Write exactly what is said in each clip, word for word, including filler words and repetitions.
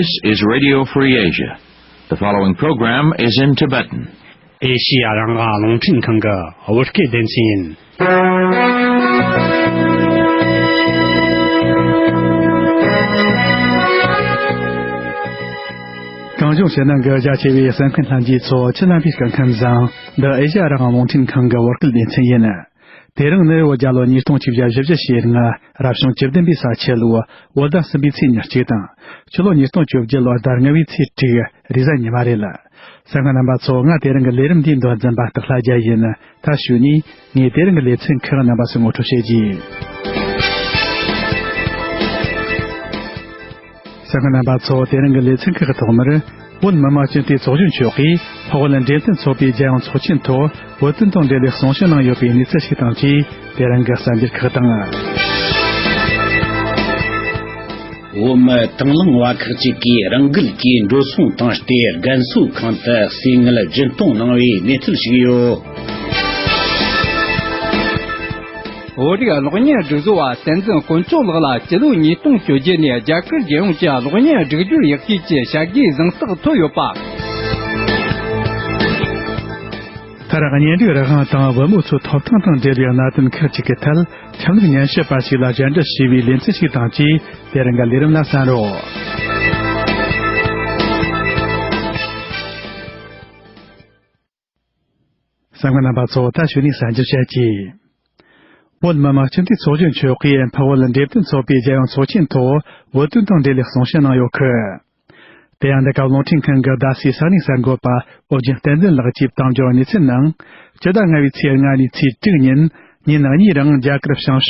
This is Radio Free Asia. The following program is in Tibetan. ཨེ་ཤི་ཡ་རང་དབང་རླུང་འཕྲིན་ཁང་གི་བོད་སྐད་སྡེ་ཚན་ཡིན། གངས་ལྗོངས་ཕྱི་ནང་གི་རྒྱ་ཆེ་བའི་གསན་མཁན་ལྷན་རྒྱས་ཚོ་ཁྱེད་རྣམ་པའི་སྐུ་ཁམས་བཟང་། འདི་ཨེ་ཤི་ཡ་རང་དབང་རླུང་འཕྲིན་ཁང་གི་བོད་སྐད་སྡེ་ཚན་ཡིན། དེ་རིང་ནི་བོད་རྒྱལ་ལོ་ཉིས་སྟོང་བཅོ་བརྒྱད་བཞི་བཅུ་ཞེ་ལྔ། རབ་བྱུང་བཅུ་བདུན་པའི་ས་ཁྱི་ལོ། བོད་ཟླ་གསུམ་པའི་ཚེས་ཉེར་གཅིག་དང་། ཕྱི་ལོ་ཉིས་སྟོང་བཅོ་བརྒྱད་ལོ་ཟླ་ལྔ་བའི་ཚེས་དྲུག། རེས་གཟའ་ཉི་མ་རེད། གསན་མཁན་རྣམ་པ་ཚོ། ང་དེ་རིང་གི་ལས་རིམ་འདིའི་མདོ་འཛིན་པ་སྟག་ལྷ་རྒྱལ་ཡིན། ད་གཞུག་ནས་ངས་དེ་རིང་གི་ལེ་ཚན་ཁག་རྣམ་པ་ཚོར་ངོ་སྤྲོད་བྱེད་རྒྱུ། གསན་མཁན་རྣམ་པ་ཚོ། དེ་རིང་གི་ལེ་ཚན་ཁག་གི་ཐོག་མར། བོད་མི་མང་སྤྱི་འཐུས་ཚོགས་གཞོན་མཆོག་གིས་འཕགས་བོད་འབྲེལ་མཐུད་ཚོགས་པའི་རྒྱལ་ཡོངས་ཚོགས་ཆེན་ཐོག་བོད་དོན་དང་འབྲེལ་བའི་གསུང་བཤད་གནང་ཡོད་པའི་གནས་ཚུལ་ཞིག་དང་བཅས། དེ་རིང་གི་གསར་འགྱུར་ཁག་དང་། བོད་མི་དང་བླངས་པ་ཁག་ཅིག་གིས་རང་འགུལ་གྱིས་འགྲོ་སོང་བཏང་སྟེ་རྒན་གསོའི་ཁང་དུ་ཟས་དངུལ་སྦྱིན་གཏོང་གནང་བའི་གནས་ཚུལ་ཞིག་ཡོད། བོད་རིགས་གློག་བརྙན་སྒྲིག་བཟོ་བ་བསྟན་འཛིན་དཀོན་མཆོག་ལགས་ལ་སྤྱི་ལོ་ཉིས་སྟོང་བཅོ་བརྒྱད་ནས་རྒྱ་གར་རྒྱལ་ཡོངས་ཀྱི་གློག་བརྙན་སྒྲིག་སྦྱོར་ཡག་ཤོས་ཀྱི་བྱ་དགའི་གཟེངས་རྟགས་ཐོབ་ཡོད་པ། མཐར། གཉེན་སྒྲིག་རང་དབང་དང་བུ་མོ་ཚོའི་ཐོབ་ཐང་དང་འབྲེལ་བའི་གནད་དོན་ཁག་ཅིག་གི་ཐད་ཁྲིམས་ལུགས་ཉན་བཤད་པ་ཞིག་ལ་གཞན་འདྲི་ཞུས་པའི་ལེ་ཚན་ཞིག་དང་བཅས། དེ་རིང་གི་ལས་རིམ་ལ་གསན་རོགས། གསན་མཁན་རྣམ་པ་ཚོ། ད་གཞུག་ནས་གསར་འགྱུར་བཤད་ཀྱི། བོད་མི་མང་སྤྱི་འཐུས་ཚོགས་གཞོན་མཆོག་གིས་འཕགས་བོད་འབྲེལ་མཐུད་ཚོགས་པའི་རྒྱལ་ཡོངས་ཚོགས་ཆེན་ཐོག་བོད་དོན་དང་འབྲེལ་བའི་གསུང་བཤད་གནང་ཡོད་ཁུལ། དེ་ཡང་འདི་ག་རླུང་འཕྲིན་ཁང་གི་ཟླ་སའི་ས་གནས་གསར་འགོད་པ་ཨོ་རྒྱན་བསྟན་འཛིན་ལགས་ཀྱིས་བཏང་འབྱོར་གནས་ཚུལ་ནང་། སྤྱི་ཟླ་ལྔ་བའི་ཚེས་ལྔ་ནས་ཚེས་དྲུག་ཉིན་ཉིན་གཉིས་རིང་རྒྱ་གར་བྱང་ཕྱོགས་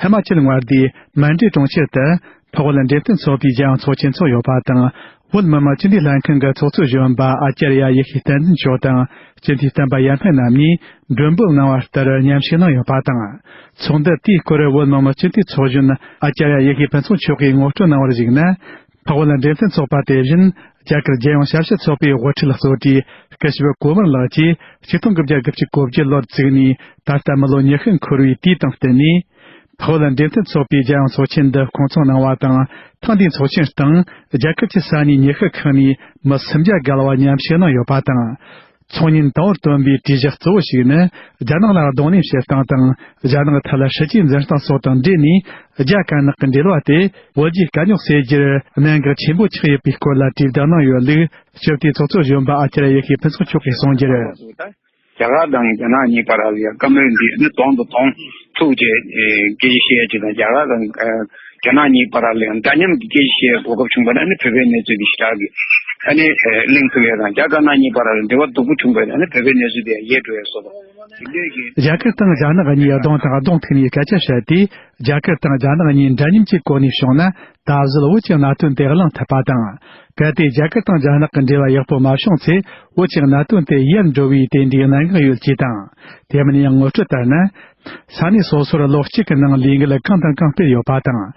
ཧི་མ་ཅལ་མངའ་སྡེའི་མན་ཌེ་གྲོང་ཁྱེར་དུ་འཕགས་བོད་འབྲེལ་མཐུད་ཚོགས་པའི་རྒྱལ་ཡོངས་ཚོགས་ཆེན་འཚོགས་ཡོད་པ་དང་། བོད་མི་མང་སྤྱི་འཐུས་ལྷན་ཁང་གི་ཚོགས་གཙོ་གཞོན་པ་ཨ་ཅར་ཡ་ཡེ་ཤེས་བསྟན་འཛིན་མཆོག་དང་སྤྱི་འཐུས་བསྟན་པ་ཡར་སྨན་རྣམ་གཉིས་མགྲོན་འབོད་གནང་བ་ལྟར་མཉམ་ཞུགས་གནང་ཡོད་པ་དང་། ཚོགས་འདུ་དེའི་སྐོར་བོད་མི་མང་སྤྱི་འཐུས་ཚོགས་གཞོན་ཨ་ཅར་ཡ་ཡེ་ཤེས་ཕུན་ཚོགས་མཆོག་གིས་ངོ་སྤྲོད་གནང་བར་གཞིགས་ན། འཕགས་བོད་འབྲེལ་མཐུད་ཚོགས་པ་དེ་བཞིན་རྒྱ་གར་རྒྱལ་ཡོངས་ཞབས་ཞུ་ཚོགས་པའི་དབུ་ཁྲིད་གཙོ་གྲས་སྐུ་ཞབས་གོ་མོན་ལགས་ཀྱིས་ཆིག་སྟོང་དགུ་བརྒྱ་དགུ་བཅུ་གོ་བརྒྱད་ལོར་བཙུགས་ནས་ད་ལྟ་མི་ལོ་ཉི་ཤུ་འཁོར་བའི་དུས་དང་བསྟུན་ནས། འཕགས་བོད་འབྲེལ་མཐུད་ཚོགས་པའི་རྒྱལ་ཡོངས་ཚོགས་ཆེན་འདི་སྐོང་ཚོགས་གནང་བ་དང་། ཐེངས་འདིའི་ཚོགས་ཆེན་སྟེང་རྒྱ་གར་གྱི་ས་གནས་ཉི་ཤུ་ཁག་ནས་མི་སུམ་བརྒྱ་བརྒལ་བ་མཉམ་ཞུགས་གནང་ཡོད་པ་དང་། ཚོགས་ཉིན་དང་པོར་བཏོན་པའི་གྲོས་གཞི་གཙོ་བོ་ཞིག་ནི། རྒྱ་ནག་ལ་གདོང་ལེན་བྱེད་སྟངས་དང་། རྒྱ་ནག་ཐད་སྲིད་ཇུས་འཛིན་སྟངས་སོགས་དང་འབྲེལ་ནས། རྒྱ་དཀར་ནག་གི་འབྲེལ་བ་དེ་བོད་རྒྱའི་དཀའ་རྙོག་སེལ་རྒྱུར་གནད་འགག་ཆེན་པོ་ཆགས་ཡོད་པའི་སྐོར་ལ་གྲོས་བསྡུར་གནང་ཡོད་ལུགས། སྤྱི་འཐུས་ཚོགས་གཙོ་གཞོན་པ་ཨ་ཅར་ཡེ་ཤེས་ཕུན་ཚོགས་མཆོག་གིས་གསུངས་རྒྱུར། རྒྱ་གར་དང་རྒྱ་ནག་གཉིས་བར་ལ་ཡང་བཀའ་མོལ་འདི་ནི་གདོང་དང་གདོང་ཐུག་བྱས་སྐད་ཆ་བཤད་ཀྱི་དང་། རྒྱ་གར་དང་རྒྱ་ནག་གཉིས་བར་ལ་ཡང་འདྲ་མཉམ་གྱི་སྐད་ཆ་བཤད་གོ་སྐབས་བྱུང་བ་ན་ནི་བོད་པའི་གནས་ཚུལ་འདི་ཞེ་དྲག་གི་ཨ་ནི་གླེང་ཐུབ་ཡས་དང་། རྒྱ་དཀར་ནག་གཉིས་བར་ལ་འབྲེལ་བ་སྡུག་པོ་བྱུང་བ་ན་ནི་བོད་པའི་གནས་ཚུལ་དེ་ཡང་ཡལ་འགྲོ་ཡས་སོགས་དང་། རྒྱ་གར་དང་རྒྱ་ནག་གཉིས་གདོང་དང་གདོང་ཐུག་ནས་སྐད་ཆ་བཤད་དེ། རྒྱ་གར་དང་རྒྱ་ནག་གཉིས་འདྲ་མཉམ་གྱི་གོ་གནས་བྱུང་ན། ད་གཟོད་བོད་ཀྱི་གནད་དོན་དེ་གླེང་ཐུབ་པ་དང་། གལ་ཏེ་རྒྱ་གར་དང་རྒྱ་ནག་གི་འབྲེལ་བ་ཡག་པོ་མ་བྱུང་ཚེ། བོད་ཀྱི་གནད་དོན་དེ་ཡལ་འགྲོ་བའི་དེ་འདྲའི་གནད་འགག་ཡོད་ཅེས་དང་། དེ་མིན་ཡང་ངོ་སྤྲོད་ལྟར་ན། ས་གནས་སོ་སོར་ལོ་གཅིག་གི་ནང་ལས་འགུལ་གང་དང་གང་སྤེལ་ཡོད་པ་དང་།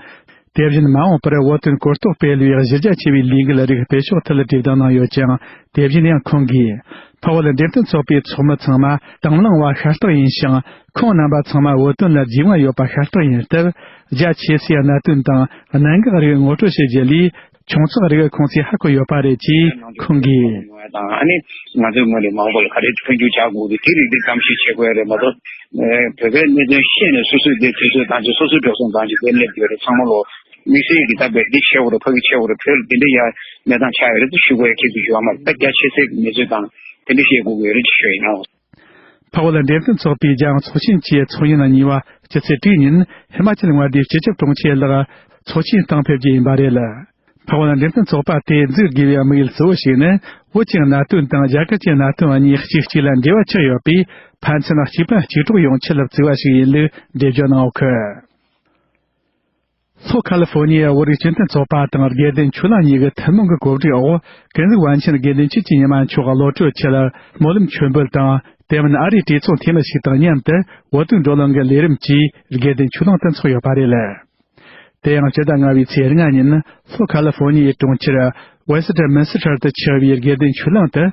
དེ་བཞིན་མ་འོངས་པར་བོད་དོན་གོ་རྟོགས་སྤེལ་བའི་གཞི་རྒྱ་ཆེ་བའི་ལས་འགུལ་རིགས་སྤེལ་ཕྱོགས་ཐད་ལ་གྲོས་བསྡུར་གནང་ཡོད་ཅིང་། དེ་བཞིན་ཡང་ཁོང་གིས། འཕགས་བོད་འབྲེལ་མཐུད་ཚོགས་པའི་ཚོགས་མི་ཚང་མ་དང་བླངས་པ་ཤ་སྟག་ཡིན་ཞིང་། ཁོང་རྣམ་པ་ཚང་མ་བོད་དོན་ལ་རྒྱུས་མངའ་ཡོད་པ་ཤ་སྟག་ཡིན་སྟབས། རྒྱ་ཆེ་སའི་གནད་དོན་དང་གནད་འགག་རིགས་ངོ་སྤྲོད་བྱེད་རྒྱུ་ལས། ཆུང་ཚགས་རིགས་ཁོང་ཚོས་ཧ་གོ་ཡོད་པ་རེད་ཅེས་ཁོང་གིས། དང་ཨ་ནི་ང་ཚོའི་ངོས་ནས་མ་འོངས་པ་ལ་ག་རེ་མཐུན་འགྱུར་བྱ་དགོས་འདུག་དེ་རིགས་འདི་གཏམ་བཤད་བྱེད་དགོས་ཡ་རེད་མ་གཏོགས། བོད་པའི་གནད་དོན་ཤེས་ནས་སོ་སོས་དེ་དུས་ཚོད་བཏང་ཆེད་སོ་སོའི་འགྲོ་སོང་བཏང་ཆེད་དེ་སླེབས་ཡོད་རེད། ཚང་མ་ལོ་དམིགས་བསལ་གྱི་ད་བས་འདི་བྱེད་དགོས་རེད། ཕ་གི་བྱེད་དགོས་རེད། བོད་ལ་དེ་འདྲ་ཡ་གནས་སྟངས་ཆགས་ཡོད་རེད་དེ་ཞུ་དགོས་ཡ་ཁྱེད་ཚོས་ཞུ་བ་མ་རེད། ད་རྒྱ་ཆེ་སའི་གནས་ཚུལ་དང་དེ་འདྲ་བཤད་དགོས་ཀྱི་ཡོད་རེད་ཅེས་ཞུ་ཡིན་ནོ། འཕགས་བོད་འབྲེལ་མཐུད་ཚོགས་པའི་རྒྱལ་ཡོངས་ཚོགས་ཆེན་གྱི་ཚོགས་ཉིན་གཉིས་པ་སྤྱི་ཚེས་དྲུག་ཉིན་ཧི་མ་ཅལ་མངའ་སྡེའི་སྤྱི་ཁྱབ་དྲུང་ཆེ་ལགས་ཚོགས་ཆེན་སྟེང་ཕེབས་རྒྱུ་ཡིན་པ་རེད། འཕགས་བོད་འབྲེལ་མཐུད་ཚོགས་པ་དེ་འཛུགས་དགོས་པའི་དམིགས་ཡུལ་གཙོ་བོ་ཞིག་ནི། བོད་ཀྱི་གནད་དོན་དང་རྒྱ་གར་གྱི་གནད་དོན་གཉིས་གཅིག་གཅིག་ལ་འབྲེལ་བ་ཆགས་ཡོད་པས། ཕན་ཚུན་གཅིག་ཕན་གཅིག་གྲོགས་ཡོང་ཆེད་ལ་བཙུགས་པ་ཞིག་ཡིན་ལུགས་འགྲེལ་བརྗོད་གནང་ཡོད་ཁུལ། ལྷོ་ཁ་ལི་ཧྥོ་ནི་ཡའི་བོད་རིགས་སྤྱི་མཐུན་ཚོགས་པ་དང་དགེ་ལྡན་ཆོས་ལྷ་གཉིས་ཀྱི་ཐུན་མོང་གི་གོ་སྒྲིག་འོག་ཀུན་གཟིགས་པཎ་ཆེན་དགེ་འདུན་ཆོས་ཀྱི་ཉི་མ་མཆོག་གློད་གྲོལ་ཆེད་སྨོན་ལམ་མཆོད་འབུལ་དང་། དེ་མིན་ཨ་རིའི་གྲོས་ཚོགས་འཐུས་མི་ཞིག་དང་མཉམ་དུ་བོད་དོན་བགྲོ་གླེང་གི་ལས་རིམ་བཅས་དགེ་ལྡན་ཆོས་སྡིངས་དུ་འཚོགས་ཡོད་པ་རེད། དེ་ཡང་སྤྱི་ཟླ་ལྔ་བའི་ཚེས་ལྔ་ཉིན་ལྷོ་ཁ་ལི་ཧྥོ་ནི་ཡའི་གྲོང་ཁྱེར་ ཝེ་སི་ཊར་མིན་སི་ཊར་དུ་ཆགས་པའི་དགེ་ལྡན་ཆོས་གླིང་དུ།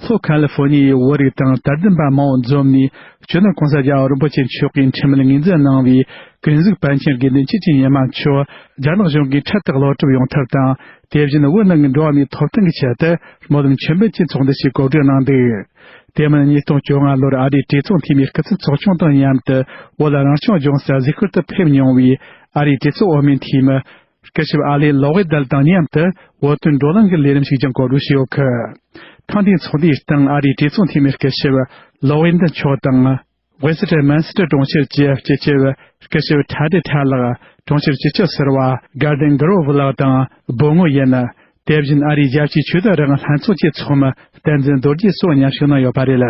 ལྷོ་ཁ་ལི་ཧྥོ་ནི་ཡའི་བོད་རིགས་དང་དད་ལྡན་པ་མང་བོ་འཛོམས་ནས། སྤྱི་ནོར་༸གོང་ས་༸རྒྱལ་བ་རིན་པོ་ཆེ་མཆོག་གིས་འཕྲིན་མེད་ངོས་འཛིན་གནང་བའི་ཀུན་གཟིགས་པཎ་ཆེན་དགེ་འདུན་སྐྱིད་ཀྱི་ཉི་མ་མཆོག་རྒྱ་ནག་གཞུང་གིས་འཕྲལ་དུ་གློད་གྲོལ་ཡོང་ཐབས་དང་། དེ་བཞིན་བོད་ནང་གི་འགྲོ་བ་མིའི་ཐོབ་ཐང་གི་ཆེད་དུ་སྨོན་ལམ་མཆོད་འབུལ་གྱི་ཚོགས་འདུ་ཞིག་གོ་སྒྲིག་གནང་འདུག་དེ་མིན་ཉིས་སྟོང་བཅོ་ལྔ་ལོར་ཨ་རིའི་གྲོས་ཚོགས་འཐུས་མིའི་སྐུ་ཚབ་ཚོགས་ཆུང་དང་མཉམ་དུ་བོད་ལ་རང་སྐྱོང་ལྗོངས་སུ་གཟིགས་སྐོར་དུ་ཕེབས་མྱོང་བའི་ཨ་རིའི་གྲོས་ཚོགས་འོས་མི་འཐུས་མི། སྐུ་ཞབས་ཨ་ལེ་ལོ་ཝེ་དལ་དང་མཉམ་དུ་བོད་དོན་བགྲོ་གླེང་གི་ལས་རིམ་ཞིག་ཀྱང་གོ་སྒྲིག་བྱས་ཡོད་ཁུལ། ཐེངས་འདིའི་ཚོགས་འདུའི་སྟེང་ཨ་རིའི་གྲོས་ཚོགས་འཐུས་མི་སྐུ་ཞབས་ལོ་ཝེ་དལ་མཆོག་དང་། ཝེ་སི་ཊར་མན་སི་ཊར་གྲོང་ཁྱེར་གྱི་སྤྱི་ཁྱབ་སྐུ་ཞབས་ཁྲ་ཏེ་ཁྲ་ལགས། གྲོང་ཁྱེར་སྤྱི་ཁྱབ་ཟུར་པ་གར་ཌེན་གྷི་རོ་ཝི་ལགས་དང་བོད་ངོ་ཡིན། དེ་བཞིན་ཨ་རིའི་རྒྱལ་སྤྱིའི་ཆོས་དད་རང་དབང་ལྷན་ཚོགས་ཀྱི་ཚོགས་མི་བསྟན་འཛིན་རྡོ་རྗེ་སོགས་མཉམ་ཞུགས་གནང་ཡོད་པ་རེད།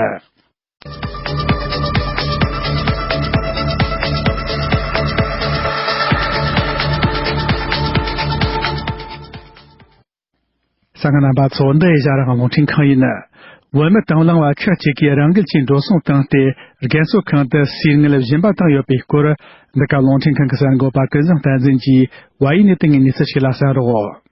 གསན་མཁན་རྣམ་པ་ཚོ། འདི་ཨེ་ཤ་ཡ་རང་དབང་རླུང་འཕྲིན་ཁང་ཡིན། བོད་མི་དང་བླངས་པ་ཁག་ཅིག་གིས་རང་འགུལ་གྱིས་འགྲོ་སོང་བཏང་སྟེ། རྒན་གསོ་ཁང་དུ་ཟས་དངུལ་སྦྱིན་པ་བཏང་ཡོད་པའི་སྐོར། འདི་ག་རླུང་འཕྲིན་ཁང་གི་གསར་འགོད་པ་ཀུན་བཟང་བསྟན་འཛིན་གྱིས་བལ་ཡུལ་ནས་བཏང་བའི་གནས་ཚུལ་ཞིག་ལ་གསན་རོགས།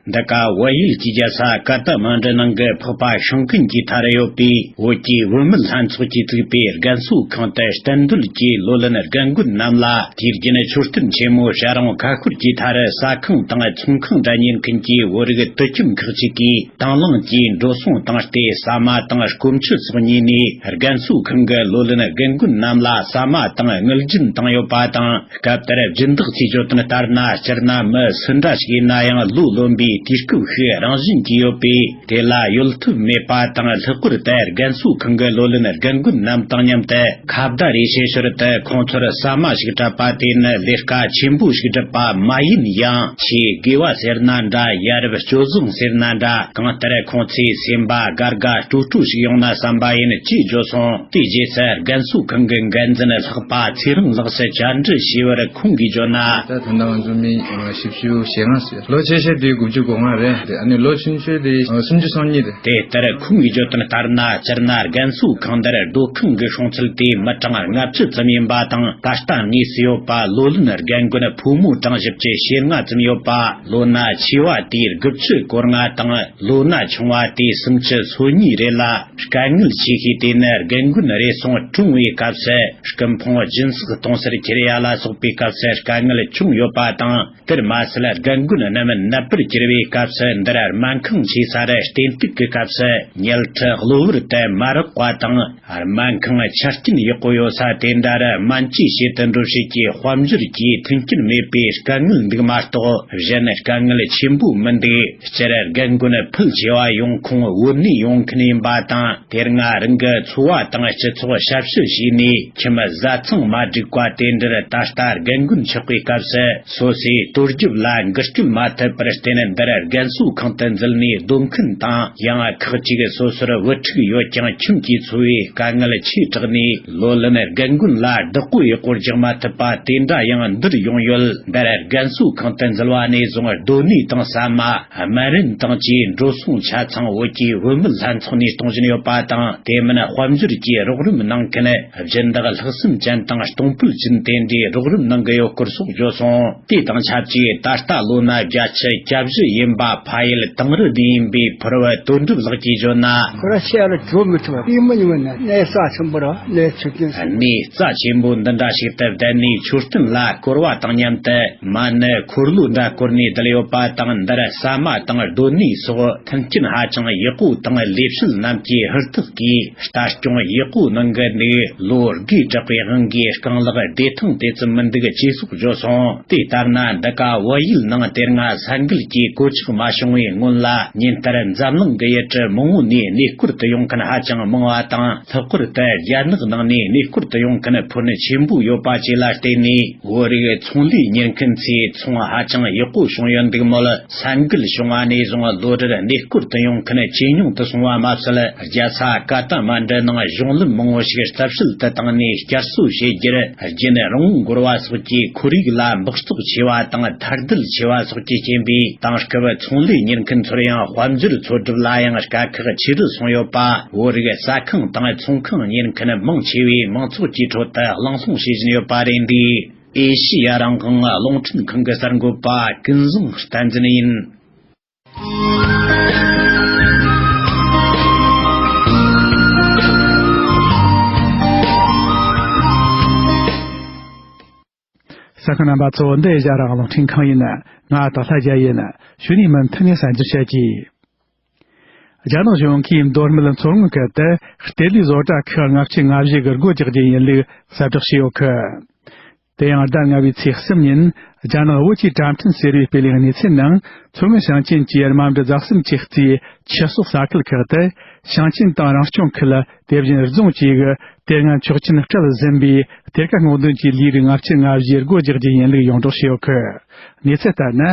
འདི་ག་བལ་ཡུལ་གྱི་རྒྱལ་ས་ཀ་ཐ་མན་ཌུ་ནང་གི་འཕགས་པ་ཤིང་ཀུན་གྱི་མཐའ་རུ་ཡོད་པའི་བོད་ཀྱི་བུད་མེད་ལྷན་ཚོགས་ཀྱིས་བཙུགས་པའི་རྒན་གསོ་ཁང་དུ་གཏན་སྡོད་ཀྱི་ལོ་ལོན་རྒན་རྒོན་རྣམས་ལ། དུས་རྒྱུན་མཆོད་རྟེན་ཆེན་མོ་བྱ་རུང་ཁ་ཤོར་གྱི་མཐའ་རུ་ཟ་ཁང་དང་ཚོང་ཁང་འདྲ་གཉེར་མཁན་གྱི་བོད་རིགས་དུད་ཁྱིམ་ཁག་ཅིག་གིས་དང་བླངས་ཀྱིས་འགྲོ་སོང་བཏང་སྟེ། ཟ་མ་དང་སྐོམ་ཆུ་སོགས་ཉོས་ནས། རྒན་གསོ་ཁང་གི་ལོ་ལོན་རྒན་རྒོན་རྣམས་ལ་ཟ་མ་དང་དངུལ་སྦྱིན་བཏང་ཡོད་པ་དང་། སྐབས་དེར་སྦྱིན་བདག་ཚོས་བརྗོད་དོན་ལྟར་ན། སྤྱིར་ན་མི་སུ་འདྲ་ཞིག་ཡིན་ན་ཡང་ལོ་ལོན་པའི་དུས་སྐབས་ཤིག་རང་བཞིན་གྱིས་ཡོད་པས། དེ་ལ་ཡོལ་ཐབས་མེད་པ་དང་། ལྷག་པར་དུ་རྒན་གསོ་ཁང་གི་ལོ་ལོན་རྒན་རྒོན་རྣམས་དང་མཉམ་དུ། ཁ་བརྡ་རེ་བྱེད་ཞོར་དུ་ཁོང་ཚོར་ཟ་མ་ཞིག་སྤྲད་པ་དེ་ནི་ལས་ཀ་ཆེན་པོ་ཞིག་སྒྲུབ་པ་མ་ཡིན་ཡང་། ཆེས་དགོས་པ་ཟེར་ན་འདྲ། ཡ་རབས་སྤྱོད་བཟང་ཟེར་ན་འདྲ། གང་ལྟར་ཁོང་ཚོའི་སེམས་པ་དགའ་དགའ་སྤྲོ་སྤྲོ་ཞིག་ཡོང་ན་བསམ་པ་ཡིན། ཅེས་བརྗོད་སོང་། དེའི་རྗེས་སུ་རྒན་གསོ་ཁང་གི་འགན་འཛིན་ལྷག་པ་ཚེ་རིང་ལགས་སུ་བཅར་འདྲི་ཞུས་པར་ཁོང་གིས་བརྗོད་ན། ད་ད་ལྟ་ང་ཚོ་མི་ཨ་བཞི་བཅུ་ཞེ་ལྔ་ཟེར། ལོ་ཆེ་ཤོས་དེ་དགུ་བཅུ་གོ་ལྔ་རེད། དེ་ཨ་ནི་ལོ་ཆུང་ཤོས་དེ་ཨ་སུམ་ཅུ་སོ་གཉིས་རེད། དེ་ལྟར་ཁོང་གིས་བརྗོད་དོན་ལྟར་ན། སྤྱིར་ན་རྒན་གསོ་ཁང་འདིར་སྡོད་ཁང་གི་ཤོང་ཚད་དེ་མི་གྲངས་ལྔ་བཅུ་ཙམ་ཡིན་པ་དང་། ད་ལྟ་དངོས་སུ་ཡོད་པ་ལོ་ལོན་རྒན་རྒོན་ཕོ་མོ་གྲངས་བཞི་བཅུ་ཞེ་ལྔ་ཙམ་ཡོད་པ། ལོ་ན་ཆེ་བ་དེའི་དགུ་བཅུ་གོ་ལྔ་དང་། ལོ་ན་ཆུང་བ་དེ་སུམ་ཅུ་སོ་གཉིས་རེད་ལ། དཀའ་ངལ་ཆེ་ཤོས་དེ་ནི་རྒན་རྒོན་རེ་ཟུང་གྲོངས་པའི་སྐབས་སུ། སྐུ་ཕུང་སྦྱིན་སྲེག་གཏོང་སར་ཁྱེར་ཡ་ལ་སོགས་པའི་སྐབས་སུ་དཀའ་ངལ་བྱུང་ཡོད་པ་དང་། དེར་མ་ཟད། རྒན་རྒོན་རྣམས་ནད་པར་གྱུར་བའི་སྐབས་སུ། འདིར་སྨན་ཁང་ཆེ་ས་རུ་བསྟེན་གཏུག་གི་སྐབས་སུ། ཉལ་ཁྲི་གློ་བུར་དུ་མ་རེག་པ་དང་། སྨན་ཁང་ཆ་རྐྱེན་ཡག་པོ་ཡོད་ས་དེ་འདྲ་རུ་སྨན་བཅོས་བྱེད་དུ་འགྲོ་བྱེད་ཀྱི་དཔལ་འབྱོར་གྱི་མཐུན་རྐྱེན་མེད་པའི་དཀའ་ངལ་འདུག་མ་གཏོགས། གཞན་དཀའ་ངལ་ཆེན་པོ་མི་འདུག་སྤྱིར་རྒན་རྒོན་ཕལ་ཆེ་བ་ཡོང་ཁུངས་བོད་ནས་ཡོང་མཁན་ཡིན་པ་དང་། དེ་སྔ་རང་གི་འཚོ་བ་དང་སྤྱི་ཚོགས་ཞབས་ཞུ་བྱས་ནས། ཁྱིམ་བཟའ་ཚང་མ་བསྒྲིགས་པ་དེ་འདྲར། ད་ལྟ་རྒན་རྒོན་ཆགས་པའི་སྐབས་སུ། སོ་སོའི་གཏོར་རྒྱབ་ལ་འགུལ་སྐྱོད་མ་ཐུབ་པར་བརྟེན། འདིར་རྒན་གསོ་ཁང་དུ་འཛུལ་ནས་སྡོད་མཁན་དང་། ཡང་ཁག་ཅིག་སོ་སོར་བུ་ཕྲུག་ཡོད་ཀྱང་ཁྱིམ་གྱིས་འཚོ་བའི་དཀའ་ངལ་ཆེ་དྲགས་ནས། ལོ་ལོན་རྒན་རྒོན་ལ་བདག་པོ་ཡག་པོ་རྒྱག་མ་ཐུབ་པ་དེ་འདྲ་ཡང་འདིར་ཡོང་ཡོད། འདིར་རྒན་གསོ་ཁང་དུ་འཛུལ་བ་ནས་བཟུང་། སྡོད་གནས་དང་ཟ་མ། སྨན་རིན་དང་བཅས་འགྲོ་སོང་ཆ་ཚང་བོད་ཀྱི་བུད་མེད་ལྷན་ཚོགས་ནས་གཏོང་བཞིན་ཡོད་པ་དང་། དེ་མིན་དཔལ་འབྱོར་གྱི་རོགས་རམ་གནང་མཁན། སྦྱིན་བདག་ལྷག་བསམ་ཅན་དང་གཏོང་ཕོད་ཅན་དེ་འདྲའི་རོགས་རམ་གནང་གི་ཡོད་སྐོར་སོགས་བརྗོད་སོང་། དེ་དང་ཆབས་ཅིག་ད་ལྟ་ལོ་ན་བརྒྱད་ཅུ་གྱ་བཞི་ཡིན་པ། ཕ་ཡུལ་དིང་རི་ནས་ཡིན་པའི་ཕུར་བུ་དོན་གྲུབ་ལགས་ཀྱིས་བརྗོད་ན། ཁོ་ར་ཆེ་རུ་འགྲོ་མི་ཐུབ་པ། པུས་མོ་ཉུང་ན་གནས་རྩ་ཆེན་པོ་ར་གནས་ཆུ་ཀུན། གནས་རྩ་ཆེན་པོ་འདི་འདྲ་ཞིག་ཏུ་བསྡད་ནས་མཆོད་རྟེན་ལ་བསྐོར་བ་དང་མཉམ་དུ། མ་ཎི་འཁོར་ལོ་འདྲ་བསྐོར་ནས་བསྡད་ཡོད་པ་དང་། འདིར་ཟ་མ་དང་སྡོད་གནས་སོགས་མཐུན་རྐྱེན་ཧ་ཅང་ཡག་པོ་དང་། ལས་བྱེད་རྣམས་ཀྱིས་ཧུར་ཐག་གིས་ལྟ་སྐྱོང་ཡག་པོ་གནང་གི་འདུག་ལོ་དགུ་དྲག་པའི་དབང་གིས་རྐང་ལག་བདེ་ཐང་དེ་ཙམ་མི་འདུག་ཅེས་སོགས་བརྗོད་སོང་། དེ་ལྟར་ན། འདི་ག་བལ་ཡུལ་ནང་དེ་སྔ་ས་འགུལ་གྱི་གོད་ཆག་མ་བྱུང་བའི་སྔོན་ལ། ཉིན་ལྟར་འཛམ་གླིང་གི་ཡུལ་གྲུ་མང་བོ་ནས་གནས་སྐོར་དུ་ཡོང་མཁན་ཧ་ཅང་མང་བ་དང་། ལྷག་པར་དུ་རྒྱ་ནག་ནང་ནས་གནས་སྐོར་དུ་ཡོང་མཁན་ཕོན་ཆེན་པོ་ཡོད་པ་བཅས་ལ་བརྟེན་ནས། བོད་རིགས་ཚོང་ལས་གཉེར་མཁན་ཚོས་ཚོང་ཧ་ཅང་ཡག་པོ་བྱུང་ཡོད་འདུག་མོད། ས་འགུལ་བྱུང་བ་ནས་བཟུང་། ལོ་རེར་གནས་སྐོར་དུ་ཡོང་མཁན་ཇེ་ཉུང་དུ་སོང་བ་མ་ཟད། རྒྱལ་ས་ཀ་ཐ་མན་ཌུ་ནང་གཞུང་ལམ་མང་བོ་ཞིག་རྩད་ཞིབ་ཏུ་བཏང་ནས་བསྐྱར་གསོ་བྱེད་རྒྱུར་རྒྱུན་རིང་པོ་འགོར་བ་སོགས་ཀྱིས་ཁོར་ཡུག་ལ་འབག་བཙོག་ཆེ་བ་དང་ཐལ་རྡུལ་ཆེ་བ་སོགས་ཀྱི་རྐྱེན་པས། དེང་སྐབས་ཚོང་ལས་གཉེར་མཁན་ཚོར་ཡང་དཔལ་འབྱོར་འཚོལ་སྒྲུབ་ལ་ཡང་དཀའ་ཁག་ཆེ་རུ་སོང་ཡོད་པ། བོད་རིགས་ཟ་ཁང་དང་ཚོང་ཁང་གཉེར་མཁན་མང་ཆེ་བས་མང་ཚོགས་ཀྱི་ཁྲོད་དུ་གླེང་སློང་བྱེད་བཞིན་ཡོད་པ་རེད་འདུག་ཨེ་ཤེ་ཡ་རང་དབང་རླུང་འཕྲིན་ཁང་གི་གསར་འགོད་པ་ཀུན་བཟང་བསྟན་འཛིན་ཡིན། གསན་མཁན་རྣམ་པ་ཚོ། འདི་ཨེ་ཤ་ཡ་རང་དབང་རླུང་འཕྲིན་ཁང་ཡིན། ང་ཏཱ་ལྷ་རྒྱལ་ཡིན། གཞུག་ནས་མུ་མཐུད་ནས་གསར་འགྱུར་བཤད་ཀྱི། རྒྱ་ནག་གཞུང་གིས་མདོ་སྨད་མཚོ་སྔོན་ཁུལ་དུ་ལྟེ་ལུའི་བཟོ་གྲྭ་ཁག་ལྔ་བཅུ་ང་བཞི་གི་སྒོ་རྒྱག་རྒྱུ་ཡིན་ལུགས་གསལ་བསྒྲགས་བྱས་ཡོད་གི། དེ་ཡང་ཟླ་ལྔ་བའི་ཚེས་གསུམ་ཉིན་རྒྱ་ནག་བོད་ཀྱི་དྲ་འཕྲིན་ཟེར་བས་སྤེལ་བའི་གནས་ཚུལ་ནང་། མཚོ་སྔོན་ཞིང་ཆེན་གྱི་རྨ་འབྲི་རྫ་གསུམ་གྱི་རྩིའི་ཆུ་གསོག་ས་ཁུལ་ཁག་ཏུ། ཞིང་ཆེན་དང་རང་སྐྱོང་ཁུལ། དེ་བཞིན་རྫོང་བཅས་ཀྱི་དེ་སྔ་ཆོག་མཆན་སྤྲད་ཟིན་པའི་གཏེར་ཁ་སྔོག་འདོན་གྱི་ལས་རིགས་ལྔ་བཅུ་ང་བཞི་སྒོ་རྒྱག་རྒྱུ་ཡིན་ལུགས་ཡོངས་བསྒྲགས་བྱས་ཡོད་གི། གནས་ཚུལ་ལྟར་ན།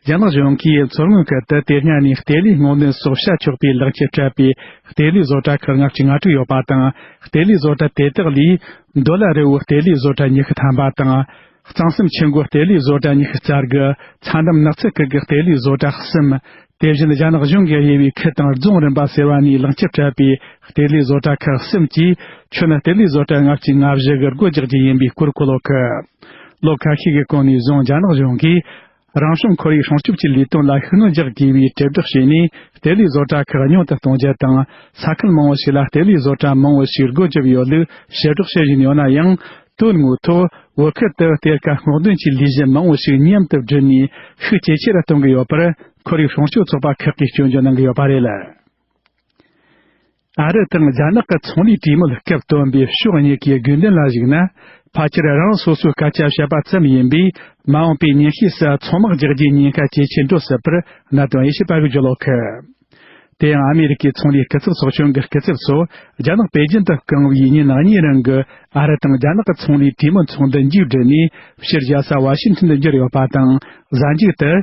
རྒྱ་ནག་གཞུང་གིས་མཚོ་སྔོན་ཁུལ་དུ་དེ་སྔ་ནས་ལྟེ་ལུའི་སྔོག་འདོན་སོགས་བྱ་ཆོག་པའི་ལག་ཁྱེར་སྤྲད་པའི་ལྟེ་ལུའི་བཟོ་གྲྭ་ཁག་ལྔ་བཅུ་ང་དྲུག་ཡོད་པ་དང་། ལྟེ་ལུའི་བཟོ་གྲྭ་དེ་དག་ལས་མདོ་ལ་རི་བོའི་ལྟེ་ལུའི་བཟོ་གྲྭ་ཉི་ཤུ་ཐམ་པ་དང་། གཙང་གསུམ་ཆུ་མགོའི་ལྟེ་ལུའི་བཟོ་གྲྭ་ཉི་ཤུ་རྩ་དགུ། ཚྭ་འདམ་ནགས་ཚལ་ཁུལ་གྱི་ལྟེ་ལུའི་བཟོ་གྲྭ་གསུམ། དེ་བཞིན་རྒྱ་ནག་གཞུང་གིས་དབྱེ་བའི་ཁུལ་དང་རྫོང་རིམ་པ་ཟེར་བ་ནས་ལག་ཁྱེར་སྤྲད་པའི་ལྟེ་ལུའི་བཟོ་གྲྭ་ཁག་གསུམ་བཅས་ཁྱོན་ལྟེ་ལུའི་བཟོ་གྲྭ་ལྔ་བཅུ་ང་བཞི་གི་སྒོ་རྒྱག་རྒྱུ་ཡིན་པའི་སྐོར་གོ་ལོ་ཁི། ལོ་ཁ་ཤས་ཀྱི་གོང་ནས་བཟུང་རྒྱ་ནག་གཞུང་གིས་རང་བྱུང་ཁོར་ཡུག་སྲུང་སྐྱོབ་ཀྱི་ལས་དོན་ལ་ཤུགས་སྣོན་རྒྱག་དགོས་པའི་དྲིལ་བསྒྲགས་བྱས་ནས། ལྟེ་ལུའི་བཟོ་གྲྭ་ཁག་ཉུང་དུ་གཏོང་རྒྱུ་དང་། ས་ཁུལ་མང་བོ་ཞིག་ལ་ལྟེ་ལུའི་བཟོ་གྲྭ་མང་བོ་ཞིག་སྒོ་བརྒྱབ་ཡོད་ལུགས་ཞིབ་བསྒྲགས་བྱེད་བཞིན་ཡོད་ན་ཡང་། དོན་དངོས་ཐོག་བོད་ཁུལ་དུ་གཏེར་ཁ་སྔོག་འདོན་གྱི་ལས་གཞི་མང་བོ་ཞིག་མཉམ་དུ་བསྒྲིལ་ནས་ཤུགས་ཇེ་ཆེ་རུ་གཏོང་གི་ཡོད་པར། ཁོར་ཡུག་སྲུང་སྐྱོབ་ཚོགས་པ་ཁག་གིས་སྐྱོན་བརྗོད་གནང་གི་ཡོད་པ་རེད། ཨ་རི་དང་རྒྱ་ནག་གི་ཚོང་ལས་གྲོས་མོལ་སྐབས་བཏོན་པའི་ཕྱོགས་གཉིས་ཀའི་དགོས་འདུན་ལ་གཞིགས་ན། ཕལ་ཆེར་རང་སོ་སོའི་སྐད་ཆ་བཤད་པ་ཙམ་ཡིན་པས། མ་འོངས་པའི་ཉིན་ཤས་སུ་ཚོང་དམག་རྒྱག་རྒྱུའི་ཉེན་ཁ་ཇེ་ཆེར་འགྲོ་སྲིད་པར་གནད་དོན་དབྱེ་ཞིབ་པ་གིས་བརྗོད་ཡོད་གི། དེ་ཡང་ཨ་མེ་རི་ཀའི་ཚོང་ལས་སྐུ་ཚབ་ཚོགས་ཆུང་གི་སྐུ་ཚབ་ཚོ་རྒྱ་ནག་པེ་ཅིན་དུ་བསྐུངས་པའི་ཉིན་གཉིས་རིང་གི་ཨ་རི་དང་རྒྱ་ནག་གི་ཚོང་ལས་གྲོས་མོལ་ཚོགས་འདུ་མཇུག་བསྒྲིལ་ནས། ཕྱིར་རྒྱལ་ས་ཝ་ཤིང་ཊོན་དུ་འབྱོར་ཡོད་པ་དང་། གཟའ་མཇུག་ཏུ།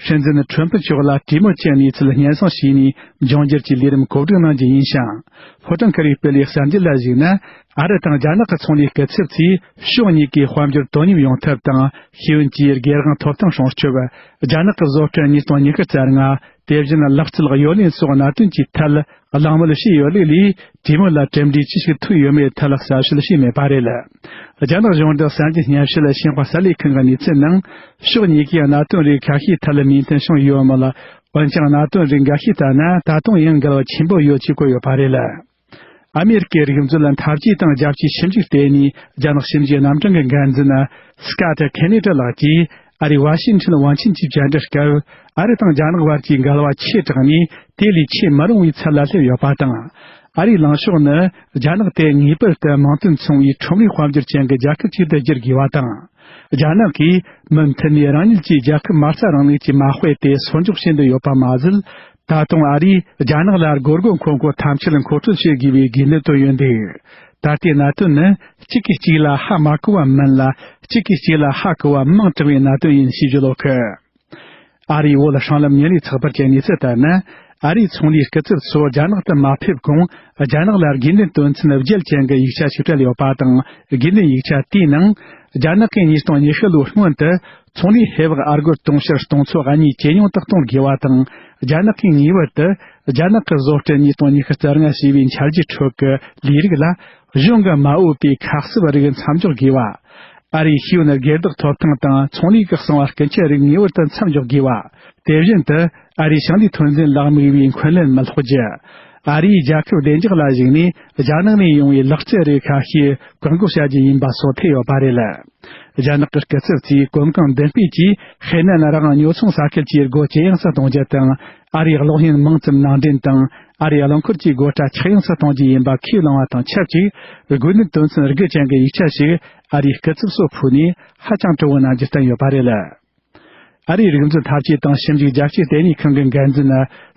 སྲིད་འཛིན་ཁྲོམ་ཕུ་མཆོག་ལ་གྲོས་མོལ་གྱི་གནས་ཚུལ་སྙན་སེང་ཞུས་ནས། འབྱུང་འགྱུར་གྱི་ལས་རིམ་གོ་སྒྲིག་གནང་རྒྱུ་ཡིན་ཞིང་། ཕོ་བྲང་ཁ་རས་སྤེལ་བའི་གསར་འགྱུར་ལ་གཞིགས་ན། ཨ་རི་དང་རྒྱ་ནག་གི་ཚོང་ལས་སྐུ་ཚབ་ཚོས་ཕྱོགས་གཉིས་ཀའི་དཔལ་འབྱོར་དོ་མཉམ་ཡོང་ཐབས་དང་། ཤེས་ཡོན་གྱི་སྒེར་དབང་ཐོབ་ཐང་སྲུང་སྐྱོབ། རྒྱ་ནག་གི་བཟོ་སྐྲུན་ཉིས་སྟོང་ཉི་ཤུ་རྩ་ལྔ། དེ་བཞིན་ལག་རྩལ་གཡོ་ལེན་སོགས་གནད་དོན་གྱི་ཐད་གླེང་མོལ་བྱས་ཡོད་ལུགས་ལས། གྲོས་མོལ་ལ་གྲུབ་འབྲས་ཅི་ཞིག་ཐོན་ཡོད་མེད་ཐད་གསལ་བཤད་བྱས་མེད་པ་རེད། རྒྱ་ནག་གཞུང་འབྲེལ་གསར་འགྱུར་སྙན་ཞུ་ལ་ཤེས་དཔལ་གསར་ལས་ཁང་གི་གནས་ཚུལ་ནང་། ཕྱོགས་གཉིས་ཀས་གནད་དོན་རིགས་ཁ་ཤས་ཐད་ལ་མོས་མཐུན་བྱུང་ཡོད་མོད། འོན་ཀྱང་། གནད་དོན་རིགས་འགའ་ཤས་ཐད་ན་ད་དུང་ཡང་འགལ་བ་ཆེན་པོ་ཡོད་ཅེས་བཀོད་ཡོད་པ་རེད། ཨ་མེ་རི་ཀའི་རིག་མཛོད་ལ་འཐབ་ཇུས་དང་རྒྱབ་སྐྱོར་ཞིབ་འཇུག་ལྟེ་གནས་རྒྱ་ནག་ཞིབ་འཇུག་རྣམ་གྲངས་ཀྱི་འགན་འཛིན་སི་ཀ་ཏི་ཁེ་ནེ་ཏྲ་ལགས་ཀྱིས། ཨ་རིའི་ཝ་ཤིང་ཊོན་དབང་ཆེན་གྱི་བཅར་འདྲི་སྐབས། ཨ་རི་དང་རྒྱ་ནག་བར་གྱི་འགལ་བ་ཆེ་དྲགས་ནས་དེ་ལས་ཆེས་མི་རུང་བའི་ཚད་ལ་སླེབས་ཡོད་པ་དང་། ཨ་རིའི་ལངས་ཕྱོགས་ནི་རྒྱ་ནག་དེ་ངེས་པར་དུ་མིང་དོན་མཚུངས་པའི་ཁྲོམ་རའི་དཔལ་འབྱོར་ཅན་གྱི་རྒྱལ་ཁབ་ཅིག་ཏུ་བསྒྱུར་དགོས་པ་དང་། རྒྱ་ནག་གིས་མུ་མཐུད་ནས་རང་ཉིད་ཀྱི་རྒྱལ་ཁབ་མ་རྩ་རིང་ལུགས་ཀྱི་མ་དཔེ་དེ་སོར་འཇོག་བྱེད་འདོད་ཡོད་པ་མ་ཟད། ད་དུང་ཨ་རིས་རྒྱ་ནག་ལ་སྒོར་སྒོར་མཁོ་མཁོ་ཐམས་ཅད་མཁོ་སྤྲོད་བྱེད་དགོས་པའི་དགོས་འདུན་བཏོན་ཡོད་འདུག། ད་ལྟའི་གནད་དོན་ནི་གཅིག་གིས་གཅིག་ལ་ཧ་མ་གོ་བ་མིན་ལ། གཅིག་གིས་གཅིག་ལ་ཧ་གོ་བ་མིན་དྲགས་པའི་གནད་དོན་ཡིན་ཞེས་བརྗོད་ཡོད་གི། ཨ་རིའི་བོད་ཧྲང་ལམ་ཉིན་རེའི་ཚགས་པར་གྱི་གནས་ཚུལ་ལྟར་ན། ཨ་རིའི་ཚོང་ལས་སྐུ་ཚབ་ཚོ་རྒྱ་ནག་ཏུ་མ་ཕེབས་གོང་། རྒྱ་ནག་ལ་དགོས་འདུན་དོན་ཚན་བརྒྱད་ཅན་གྱི་ཡིག་ཆ་ཞིག་སྤྲད་ཡོད་པ་དང་། དགོས་འདུན་ཡིག་ཆ་དེའི་ནང་། རྒྱ་ནག་གིས་ཉིས་སྟོང་ཉི་ཤུ་ལོའི་སྔོན་དུ། ཚོང་ལས་ཧེ་བག་ཨ་སྒོར་དུང་ཕྱུར་སྟོང་ཚོ་གཉིས་ཇེ་ཉུང་དུ་གཏོང་དགོས་པ་དང་། རྒྱ་ནག་གིས་ངེས་པར་དུ། རྒྱ་ནག་གི་བཟོ་སྐྲུན་ཉིས་སྟོང་ཉི་ཤུ་རྩ་ལྔ་ཞེས་པའི་འཆར་གཞིའི་ཁྲོད་ཀྱི་ལས་རིགས་ལ། གཞུང་གིས་མ་འོས་པའི་ཁ་གསབ་རིགས་མཚམས་འཇོག་དགོས་པ། ཨ་རིའི་ཤེས་ཡོན་སྒེར་བདག་ཐོབ་ཐང་དང་ཚོང་ལས་ཀྱི་གསང་བ་སྐུ་འཁྲུན་རིགས་ངེས་པར་དུ་མཚམས་འཇོག་དགོས་པ། དེ་བཞིན་དུ། ཨ་རིའི་ཞིང་ལས་ཐོན་རྫས་ལ་དམིགས་པའི་འཁོན་ལན་མི་སློག་རྒྱུ། ཨ་རིའི་རྒྱལ་ཁབ་བདེ་འཇགས་ལ་གཞིགས་ནས་རྒྱ་ནག་ནས་ཡོང་བའི་ལག་རྩལ་རིགས་ཁ་ཤས་བཀག་འགོག་བྱ་རྒྱུ་ཡིན་པ་སོགས་ཐེ་ཡོད་པ་རེད། རྒྱ་ནག་གི་སྐུ་ཚབ་ཚོས་གོམ་གང་མདུན་སྤོས་ཀྱིས་ཧེ་ནན་རང་དངུལ་ཉོ་ཚོང་ས་ཁུལ་གྱི་སྒོ་ཇེ་ཡངས་སུ་གཏོང་རྒྱུ་དང་། ཨ་རིའི་གློག་བརྙན་མང་ཙམ་ནང་འདྲེན་དང་། ཨ་རིའི་རླངས་འཁོར་གྱི་སྒོ་ཁྲལ་ཆག་ཡངས་སུ་གཏོང་རྒྱུ་ཡིན་པ་ཁས་བླངས་པ་དང་ཆབས་ཅིག། དགོས་འདུན་དོན་ཚན་དགུ་ཅན་གྱི་ཡིག་ཆ་ཞིག་ཨ་རིའི་སྐུ་ཚབ་སུ་ཕུལ་ནས་ཧ་ཅང་སྤྲོ་བོ་གནང་རྒྱུ་བསྟན་ཡོད་པ་རེད། ཨ་རིའི་རིག་མཛོད་འཐབ་ཇུས་དང་ཞིབ་འཇུག་རྒྱབ་སྐྱོར་ལྟེ་གནས་ཁང་གི་འགན་འཛིན་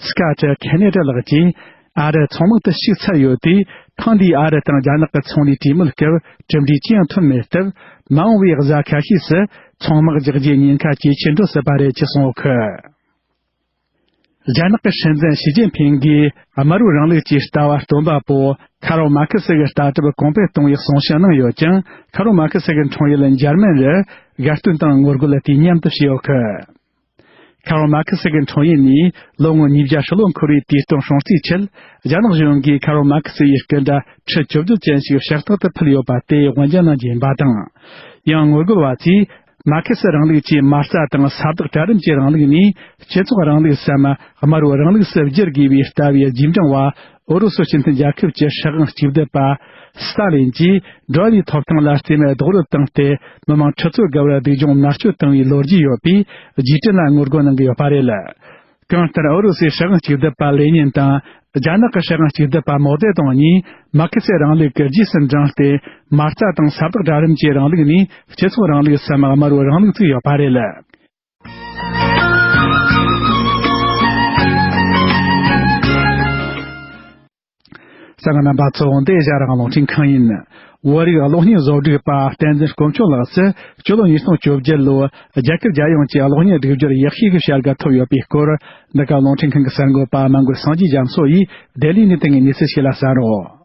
སི་ཀ་ཏི་ཁེ་ནེ་ཏྲ་ལགས་ཀྱིས། ཨ་རི་ཚོང་དམག་ཏུ་ཞུགས་ཚར་ཡོད་དུས། ཐེངས་འདིའི་ཨ་རི་དང་རྒྱ་ནག་གི་ཚོང་ལས་གྲོས་མོལ་སྐབས་གྲུབ་འབྲས་ཅི་ཡང་ཐོན་མེད་སྟབས། མ་འོངས་པའི་གཟའ་ཁ་ཤས་སུ་ཚོང་དམག་རྒྱག་རྒྱུའི་ཉེན་ཁ་ཇེ་ཆེར་འགྲོ་སྲིད་པ་རེད་ཅེས་གསུངས་ཡོད་གི། རྒྱ་ནག་གི་སྲིད་འཛིན་ཞི་ཅིན་ཕིང་གིས་དམར་པོའི་རིང་ལུགས་ཀྱི་ལྟ་བ་སྟོན་པ་པོ་ཁ་རོ་མར་ཁེ་སི་གི་ལྟ་གྲུབ་གོང་འཕེལ་གཏོང་བའི་གསུང་བཤད་གནང་ཡོད་ཀྱང་། ཁ་རོ་མར་ཁེ་སི་གི་འཁྲུངས་ཡུལ་འཇར་མན་རུ་དགའ་སྟོན་དང་ངོ་རྒོལ་དུས་མཉམ་དུ་བྱས་ཡོད་གི། ཁ་རོ་མར་ཁེ་སི་གི་འཁྲུངས་ཡུལ་ནས་ལོ་ངོ་ཉིས་བརྒྱ་ཧྲིལ་བོ་འཁོར་བའི་དུས་སྟོན་སྲུང་བརྩིའི་ཆེད། རྒྱ་ནག་གཞུང་གིས་ཁ་རོ་མར་ཁེ་སི་ཡི་སྐུ་འདྲ་ཁྲི་བཅུ་བདུན་ཅན་ཞིག་ཕྱག་རྟགས་ཏུ་ཕུལ་ཡོད་པ་དེ་དབང་སྒྱུར་གནང་རྒྱུ་ཡིན་པ་དང་། ཡང་ངོ་རྒོལ་བ་ཚོས་ མར་ཁེ་སི་རིང་ལུགས་ཀྱི་མ་རྩ་དང་ས་བདག་གྲལ་རིམ་གྱི་རིང་ལུགས་ནས་སྤྱི་ཚོགས་རིང་ལུགས་སམ་དམར་བོའི་རིང་ལུགས་སུ་བསྒྱུར་དགོས་པའི་ལྟ་བའི་རྗེས་འབྲང་བ། ཨུ་རུ་སུ་སྤྱི་མཐུན་རྒྱལ་ཁབ་ཀྱི་སྲིད་དབང་གཅིག་སྡུད་པ་སི་ཏཱ་ལིན་གྱིས་འགྲོ་བ་མིའི་ཐོབ་ཐང་ལ་རྩིས་མེད་རྡོག་རོལ་བཏང་སྟེ། མི་མང་ཁྲི་ཚོ་བརྒལ་བར་སྡུག་སྦྱོང་མནར་གཅོད་བཏང་བའི་ལོ་རྒྱུས་ཡོད་པས། རྗེས་དྲན་ལ་ངོ་རྒོལ་གནང་གི་ཡོད་པ་རེད། གང་ལྟར། ཨུ་རུ་སུའི་སྲིད་དབང་གཅིག་སྡུད་པ་ལེ་ཉིན་དང་། རྒྱ་ནག་གི་སྲིད་དབང་གཅིག་སྡུད་པ་མའོ་ཙེ་ཏུང་གཉིས་མར་ཁེ་སི་རིང་ལུགས་ཀྱི་རྗེས་སུ་འབྲངས་ཏེ། མ་རྩ་དང་ས་བདག་གྲལ་རིམ་གྱི་རིང་ལུགས་ནས་སྤྱི་ཚོགས་རིང་ལུགས་སམ་དམར་བོའི་རིང་ལུགས་བཙུགས་ཡོད་པ་རེད། གསན་མཁན་རྣམ་པ་ཚོ། འདི་ཨེ་ཤ་ཡ་རང་དབང་རླུང་འཕྲིན་ཁང་ཡིན། བོད་རིགས་གློག་བརྙན་བཟོ་སྒྲིག་པ་བསྟན་འཛིན་དཀོན་མཆོག་ལགས་སུ་སྤྱི་ལོ་ཉིས་སྟོང་བཅོ་བརྒྱད་ལོའི་རྒྱ་གར་རྒྱལ་ཡོངས་ཀྱི་གློག་བརྙན་སྒྲིག་སྦྱོར་ཡག་ཤོས་ཀྱི་བྱ་དགའ་ཐོབ་ཡོད་པའི་སྐོར། འདི་ག་རླུང་འཕྲིན་ཁང་གི་གསར་འགོད་པ་སྨན་སྒོར་སངས་རྒྱས་རྒྱ་མཚོ་ཡིས་ལྡི་ལི་ནས་བཏང་བའི་གནས་ཚུལ་ཞིག་ལ་གསན་རོགས།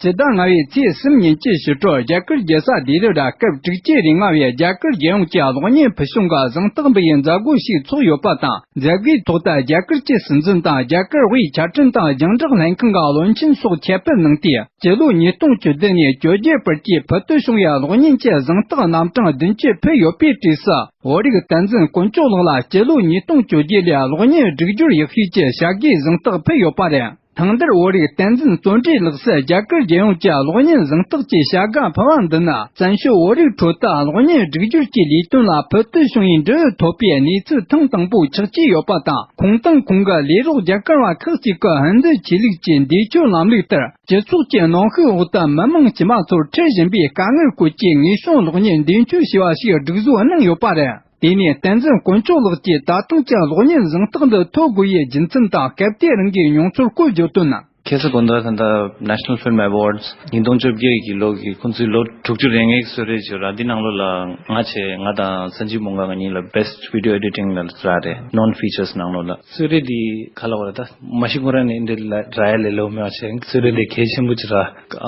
སྤྱི་ཟླ་ལྔ་པའི་ཚེས་གསུམ་ཉིན་གྱི་ཕྱི་དྲོ། རྒྱ་གར་རྒྱལ་ས་ལྡི་ལི་ར་སྐབས་དྲུག་ཅུ་རེ་ལྔ་བའི་རྒྱ་གར་རྒྱལ་ཡོངས་ཀྱི་གློག་བརྙན་ཕུལ་བྱུང་གི་གཟེངས་རྟགས་འབུལ་བའི་མཛད་སྒོ་ཞིག་ཚོགས་ཡོད་པ་དང་། མཛད་སྒོའི་ཐོག་ཏུ་རྒྱ་གར་གྱི་སྲིད་འཛིན་དང་རྒྱ་གར་དབུས་ཆ་འཕྲིན་དང་རྒྱང་བསྒྲགས་ལྷན་ཁང་གི་བློན་ཆེན་སོགས་ཁྱད་པར་གནང་སྟེ། སྤྱི་ལོ་ཉིས་སྟོང་བཅུ་བདུན་ནས་བཅོ་བརྒྱད་བར་གྱི་ཕུལ་དུ་བྱུང་བའི་གློག་བརྙན་གྱི་གཟེངས་རྟགས་རྣམ་གྲངས་བདུན་ཅུ་ཕུལ་ཡོད་པའི་གྲས་སུ། བོད་རིགས་བསྟན་འཛིན་དཀོན་མཆོག་ལགས་ལ་སྤྱི་ལོ་ཉིས་སྟོང་བཅོ་བརྒྱད་ལོའི་གློག་བརྙན་སྒྲིག་སྦྱོར་ཡག་ཤོས་ཀྱི་བྱ་དགའི་གཟེངས་རྟགས་ཕུལ་ཡོད་པ་རེད། ཐེངས་འདིར་བོད་རིགས་བསྟན་འཛིན་བརྩོན་འགྲུས་ལགས་སུ་རྒྱ་གར་རྒྱལ་ཡོངས་ཀྱི་གློག་བརྙན་གཟེངས་རྟགས་ཀྱི་བྱ་དགའ་ཕུལ་བ་འདི་ནི། བཙན་བྱོལ་བོད་རིགས་ཁྲོད་དུ་གློག་བརྙན་སྒྲིག་སྦྱོར་གྱི་ལས་དོན་ལ་ཕུལ་དུ་བྱུང་བའི་འབྲས་བུ་ཐོབ་པའི་གནས་ཚུལ་ཐེངས་དང་པོ་ཆགས་ཀྱི་ཡོད་པ་དང་། ཁོང་དང་ཁོང་གི་ལས་རོགས་རྒྱ་གར་བ་ཁག་ཅིག་གི་ཧིན་རྡུ་ཆོས་ལུགས་ཀྱི་འདས་མཆོད་ལམ་ལུགས་ལྟར། སྤྱི་ཚོགས་ཀྱི་གནོན་ཤུགས་འོག་ཏུ་མི་མང་དཀྱུས་མ་ཚོར་འཁྲིད་བཞིན་པའི་དཀའ་ངལ་སྐོར་གྱི་ངེས་བྱུང་གློག་བརྙན་འདས་མཆོད་ཞེས་པ་ཞིག་སྒྲིག་བཟོ་གནང་ཡོད་པ་རེད། དེ་ནས་བསྟན་འཛིན་དཀོན་མཆོག་ལགས་ཀྱིས་ད་ཐེངས་ཀྱི་གློག་བརྙན་གཟེངས་རྟགས་འདི་ཐོབ་དགོས་པའི་རྒྱུ་མཚན་དང་། སྐབས་དེའི་རིང་གི་མྱོང་ཚོར་སྐོར་བརྗོད་དོན། ཁ་སང་དགོང་དག་ད་ལྟ་National Film Awards ཉིས་སྟོང་བཅོ་བརྒྱད་ཀྱི་ལོ་གི་ཁོང་ཚོའི་ལོ་དྲུག་ཅུ་རེ་ལྔའི་གསོལ་རས་བྱས་ར། འདི་ནང་ལོགས་ལ་ང་བྱས། ང་དང་སན་ཇིབ་མོང་ག་ང་གཉིས་ལ་Best Video Editing ལ་རག་རེད། Non Features ནང་ལོགས་ལ། གསོལ་རས་འདི་ག་ལབ་དགོས་རེད། ད་མ་གཞི་ཁོ་རང་ནས་འདི་ལ་རག་ཡ་ལས་སླ་པོ་མེད་པ་བྱས། གསོལ་རས་འདི་གལ་ཆེན་པོ་ཅིག་ར།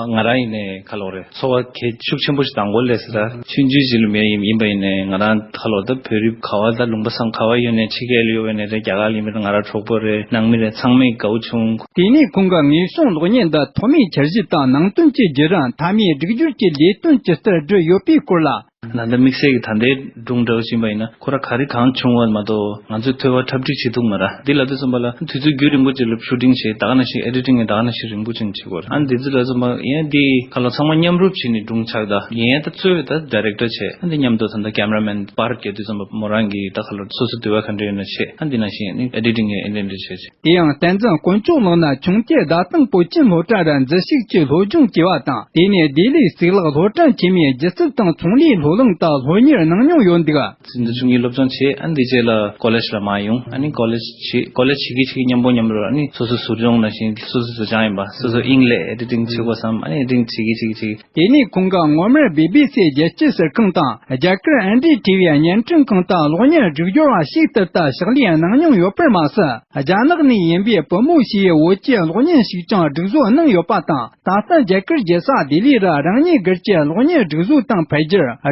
ང་རང་ཡིན་ནའི་ག་ལབ་དགོས་རེད། ཚོར་བ་གལ་ཤུགས་ཆེན་པོ་ཞིག་དང་པོ་སླེབས་སོང་། ད་ཆུང་ཆུང་ཞིག་ལ་མེད་ཡིན་ཡིན་པ་ཡིན་ནའི། ང་རང་ག་ལབ་དགོས་རེད། ད་བོད་རིགས་ག་བ་ད་ལུང་པ་སང་ག་བ་ཡོད་ནའི་ཕྱི་རྒྱལ་ལ་ཡོད་པ་ཡིན་ནའི་རེད། རྒྱ་གར་ལ་ཡིན་པ་ཡིན་ནའི་ང་རང་གྲོགས་པོ་རེད། ནང་མི་རེད། ཚང་མས་དགའ་པོ་བྱུང་། དེ་ནས་ཁོང་གི་ངེས་བྱུང་གློག་བརྙན་འདི་ཐོག་མའི་འཆར་གཞི་དང་ནང་དོན་གྱི་བརྒྱུད་རིམ། མཐའ་མའི་སྒྲིག་སྦྱོར་གྱི་ལས་དོན་ཇི་ལྟར་བསྒྲུབས་ཡོད་པའི་སྐོར་ལ། ད་ལྟ་དམིགས་བསལ་གྱི་ད་ལྟའི་སྒྲུང་འདྲ་བོ་ཕྱིན་པ་ཡིན་ན། ཁོ་ར་ག་རེ་གང་བྱུང་བ་མ་གཏོགས་ང་ཚོས་ཐོས་པ་འཁྲབ་ཁྲིད་བྱེད་ཐུབ་མ་རེད། འདི་ལབ་དུས་ཙམ་པ་ལ་དུས་ཚོད་རྒྱུན་རིང་པོ་ཅིག་ལ་ཤུ་ཊིང་བྱས། ད་ག་ནང་བཞིན་ཨེ་ཌི་ཊིང་ཡང་ད་ག་ནང་བཞིན་རིང་པོ་ཅིག་བྱེད་དགོས་རེད། ཨ་ནི་འདི་ཚོ་ལབ་ཙམ་པ་ཡིན་ན་འདི་ག་ལབ་ཚང་མ་མཉམ་རུབ་བྱས་ནས་སྒྲུང་ཆགས། ད་ཡིན་ཡང་ད་གཙོ་བོ་ད་ཌའི་རེག་ཊར་བྱས། ཨ་འདི་མཉམ་དུ་ད་ལྟ་ཀེམ་ར་མེན་པར་རྒྱག་དུས་ཙམ་པ་མོ་རང་གིས་ད་ག་ལབ་སོ་སོ་འདོད་པ་ག་འདྲ་ཡོད་ན་བྱས། ཨ་འདི་ནང་བཞིན་ཨེ་ཌི་ཊིང་ཡང་ཨེ་འདྲ་འདྲ་བྱས། དེ་ཡང་བསྟན་འཛིན་དཀོན་མཆོག་ལགས་ནི་ཆུང་དུས་བརྡ་དང་པོད་ཆེན་སློབ་གྲྭ་རུ་འཛུལ་ཞུགས་ཀྱིས་སློབ་སྦྱོང་བྱས་པ་དང་། དེ་ནས་ལྡི་ལིའི་གཙུག་ལག་སློབ་གྲྭ་ཆེན་མོའི་སྒྱུ་རྩལ་དང་ཚོང་ལས་སློབ་གླིང་དུ་སློབ་གཉེར་གནང་མྱོང་ཡོད་འདུག། འཛིན་གྲྭ་ཆུང་གཉིས་སློབ་སྦྱོང་བྱས། ཨ་འདི་རྗེས་ལ་ཀོ་ལེཇ་ལ་མར་ཡོང་། ཨ་ནི་ཀོ་ལེཇ་བྱས། ཀོ་ལེཇ་བྱེད་ཀྱི་བྱེད་ཀྱི་མཉམ་པོ་མཉམ་རུབ། ཨ་ནི་སོ་སོ་ཟུར་སྦྱོང་ནང་བཞིན་སོ་སོ་ཟུར་སྦྱོང་ཡིན་པ། སོ་སོ་དབྱིངས་ལས་ཨེ་ཌི་ཊིང་བྱེད་དགོས་བསམ། ཨ་ནི་ཨེ་ཌི་ཊིང་བྱེད་ཀྱི་བྱེད་ཀྱི་བྱེད་ཀྱི། དེ་ནས་ཁོང་གིས་སྔོན་མར་བི་བི་སི་རྒྱལ་སྤྱིའི་ཟུར་ཁང་དང་རྒྱ་གར་ཨེན་ཌི་ཊི་བི་བརྙན་འཕྲིན་ཁང་དུ་གློག་བརྙན་སྒྲིག་སྦྱོར་བ་ཞིག་ཏུ་ད་ཕྱག་ལས་གནང་མྱོང་ཡོད་པར་མ་ཟད། རྒྱ་ནག་ནས་ཡིན་པའི་བུ་མོ་ཞེས་པའི་བོད་ཀྱི་གློག་བརྙན་ཞིག་ཀྱང་སྒྲིག་བཟོ་གནང་ཡོད་པ་དང་། ད་ལྟ་རྒྱ་གར་རྒྱལ་ས་ལྡི་ལི་རུ་རང་ཉིད་སྒེར་གྱི་གློག་བརྙན་སྒྲིག་བཟོ་དང་འཕེལ་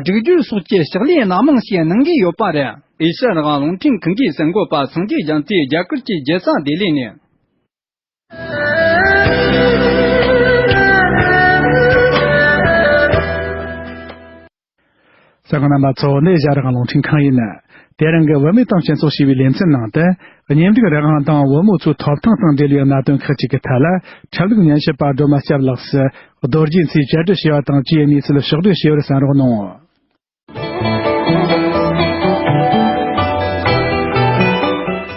རྒྱས་སྒྲིག་སྦྱོར་སོགས་ཀྱི་ཕྱག་ལས་སྣ་མང་ཞིག་གནང་གི་ཡོད་པ་རེད། ཨེ་ཤ་ཡ་རང་དབང་རླུང་འཕྲིན་ཁང་གི་གསར་འགོད་པ་སངས་རྒྱས་རྒྱ་མཚོས་རྒྱ་གར་གྱི་རྒྱལ་ས་ལྡི་ལི་ནས། གསན་མཁན་རྣམ་པ་ཚོ། འདི་ཨེ་ཤ་ཡ་རང་དབང་རླུང་འཕྲིན་ཁང་ཡིན། དེ་རིང་གི་བུད་མེད་དང་སྤྱི་ཚོགས་ཞེས་པའི་ལེ་ཚན་ནང་དུ། གཉེན་སྒྲིག་རང་དབང་དང་བུ་མོ་ཚོའི་ཐོབ་ཐང་དང་འབྲེལ་བའི་གནད་དོན་ཁག་ཅིག་གི་ཐད་ལ། འཁྲབ་ལུགས་ཉན་ཞིབ་པ་སྒྲོལ་མ་སྐྱབས་ལགས་སུ་རྡོ་རྗེ་མཚོས་བཅར་འདྲི་བྱས་པ་དང་བཅས་གནས་ཚུལ་ཕྱོགས་བསྒྲིགས་བྱས་པར་གསན་རོགས་གནང་།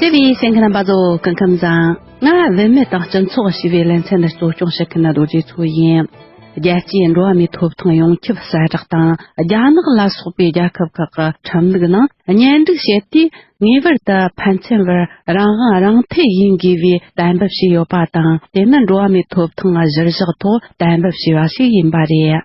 དེ་བས་གསན་མཁན་རྣམ་པ་ཚོ་སྐུ་ཁམས་བཟང་། ང་བུད་མེད་དང་སྤྱི་ཚོགས་ཞེས་པའི་ལེ་ཚན་འདི་གཙོ་སྐྱོང་བྱེད་མཁན་རྡོ་རྗེ་མཚོ་ཡིན། རྒྱལ་སྤྱིའི་འགྲོ་བ་མིའི་ཐོབ་ཐང་ཡོངས་ཁྱབ་གསལ་བསྒྲགས་དང་རྒྱ་ནག་ལ་སོགས་པའི་རྒྱལ་ཁབ་ཁག་གི་ཁྲིམས་ལུགས་ནང་གཉེན་སྒྲིག་བྱེད་དུས། ངེས་པར་དུ་ཕན་ཚུན་བར་རང་དབང་རང་འཐད་ཡིན་དགོས་པའི་གཏན་འབེབས་བྱས་ཡོད་པ་དང་། དེ་ནི་འགྲོ་བ་མིའི་ཐོབ་ཐང་གཞིར་བཞག་ཐོག་གཏན་འབེབས་བྱས་པ་ཞིག་ཡིན་པ་རེད།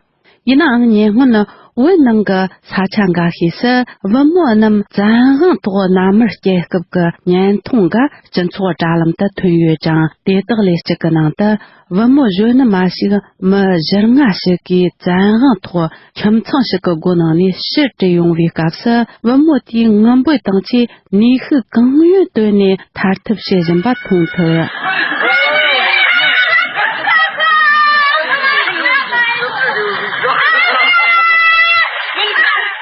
ཡིན་ནའང་ཉེ་སྔོན་བོད་ནང་གི་ས་ཆ་འགའ་ཤས་སུ་བུ་མོ་རྣམས་བཙན་དབང་ཐོག་མནའ་མར་སྐྱེལ་སྐབས་ཀྱི་བརྙན་ཐུང་འགའ་སྤྱི་ཚོགས་དྲ་ལམ་དུ་ཐོན་ཡོད་ཅིང་། དེ་དག་ལས་གཅིག་གི་ནང་དུ་བུ་མོ་གཞོན་ནུ་མ་ཞིག་མི་བཞི་ལྔ་ཞིག་གིས་བཙན་དབང་ཐོག་ཁྱིམ་ཚང་ཞིག་གི་སྒོ་ནང་ནས་ཕྱིར་དྲུད་ཡོང་བའི་སྐབས་སུ། བུ་མོ་དེས་ངུ་འབོད་དང་བཅས་ནུས་ཤུགས་གང་ཡོད་བཏོན་ནས་ཐར་ཐབས་བྱེད་བཞིན་པ་མཐོང་ཐུབ།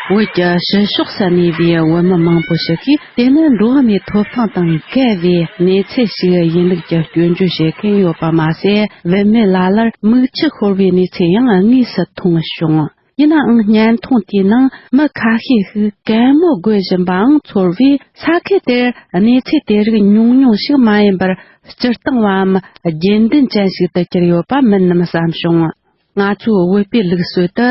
བོད་ཀྱི་ཕྱི་ཕྱོགས་སུ་གནས་པའི་བོད་མི་མང་པོ་ཞིག་གིས། དེ་ནི་འགྲོ་བ་མིའི་ཐོབ་ཐང་དང་འགལ་བའི་གནས་ཚུལ་ཞིག་ཡིན་ལུགས་ཀྱི་སྐྱོན་བརྗོད་བྱེད་མཁན་ཡོད་པ་མ་ཟད། བུད་མེད་ལ་ལར་མིག་ཆུ་ཤོར་བའི་གནས་ཚུལ་ཡང་དངོས་སུ་མཐོང་བྱུང་། ཡིན་ནའང་། བརྙན་ཐུང་དེའི་ནང་མི་ཁ་ཤས་ཤིག་གད་མོ་དགོད་བཞིན་པའང་ཚོར་བས། ས་ཁུལ་དེར་གནས་ཚུལ་དེ་རིགས་ཉུང་ཉུང་ཞིག་མ་ཡིན་པར། སྤྱིར་བཏང་བའམ་རྒྱུན་ལྡན་ཅན་ཞིག་ཏུ་གྱུར་ཡོད་པ་མིན་ནམ་བསམ་བྱུང་། ང་ཚོའི་བོད་པའི་ལུགས་སྲོལ་དུ།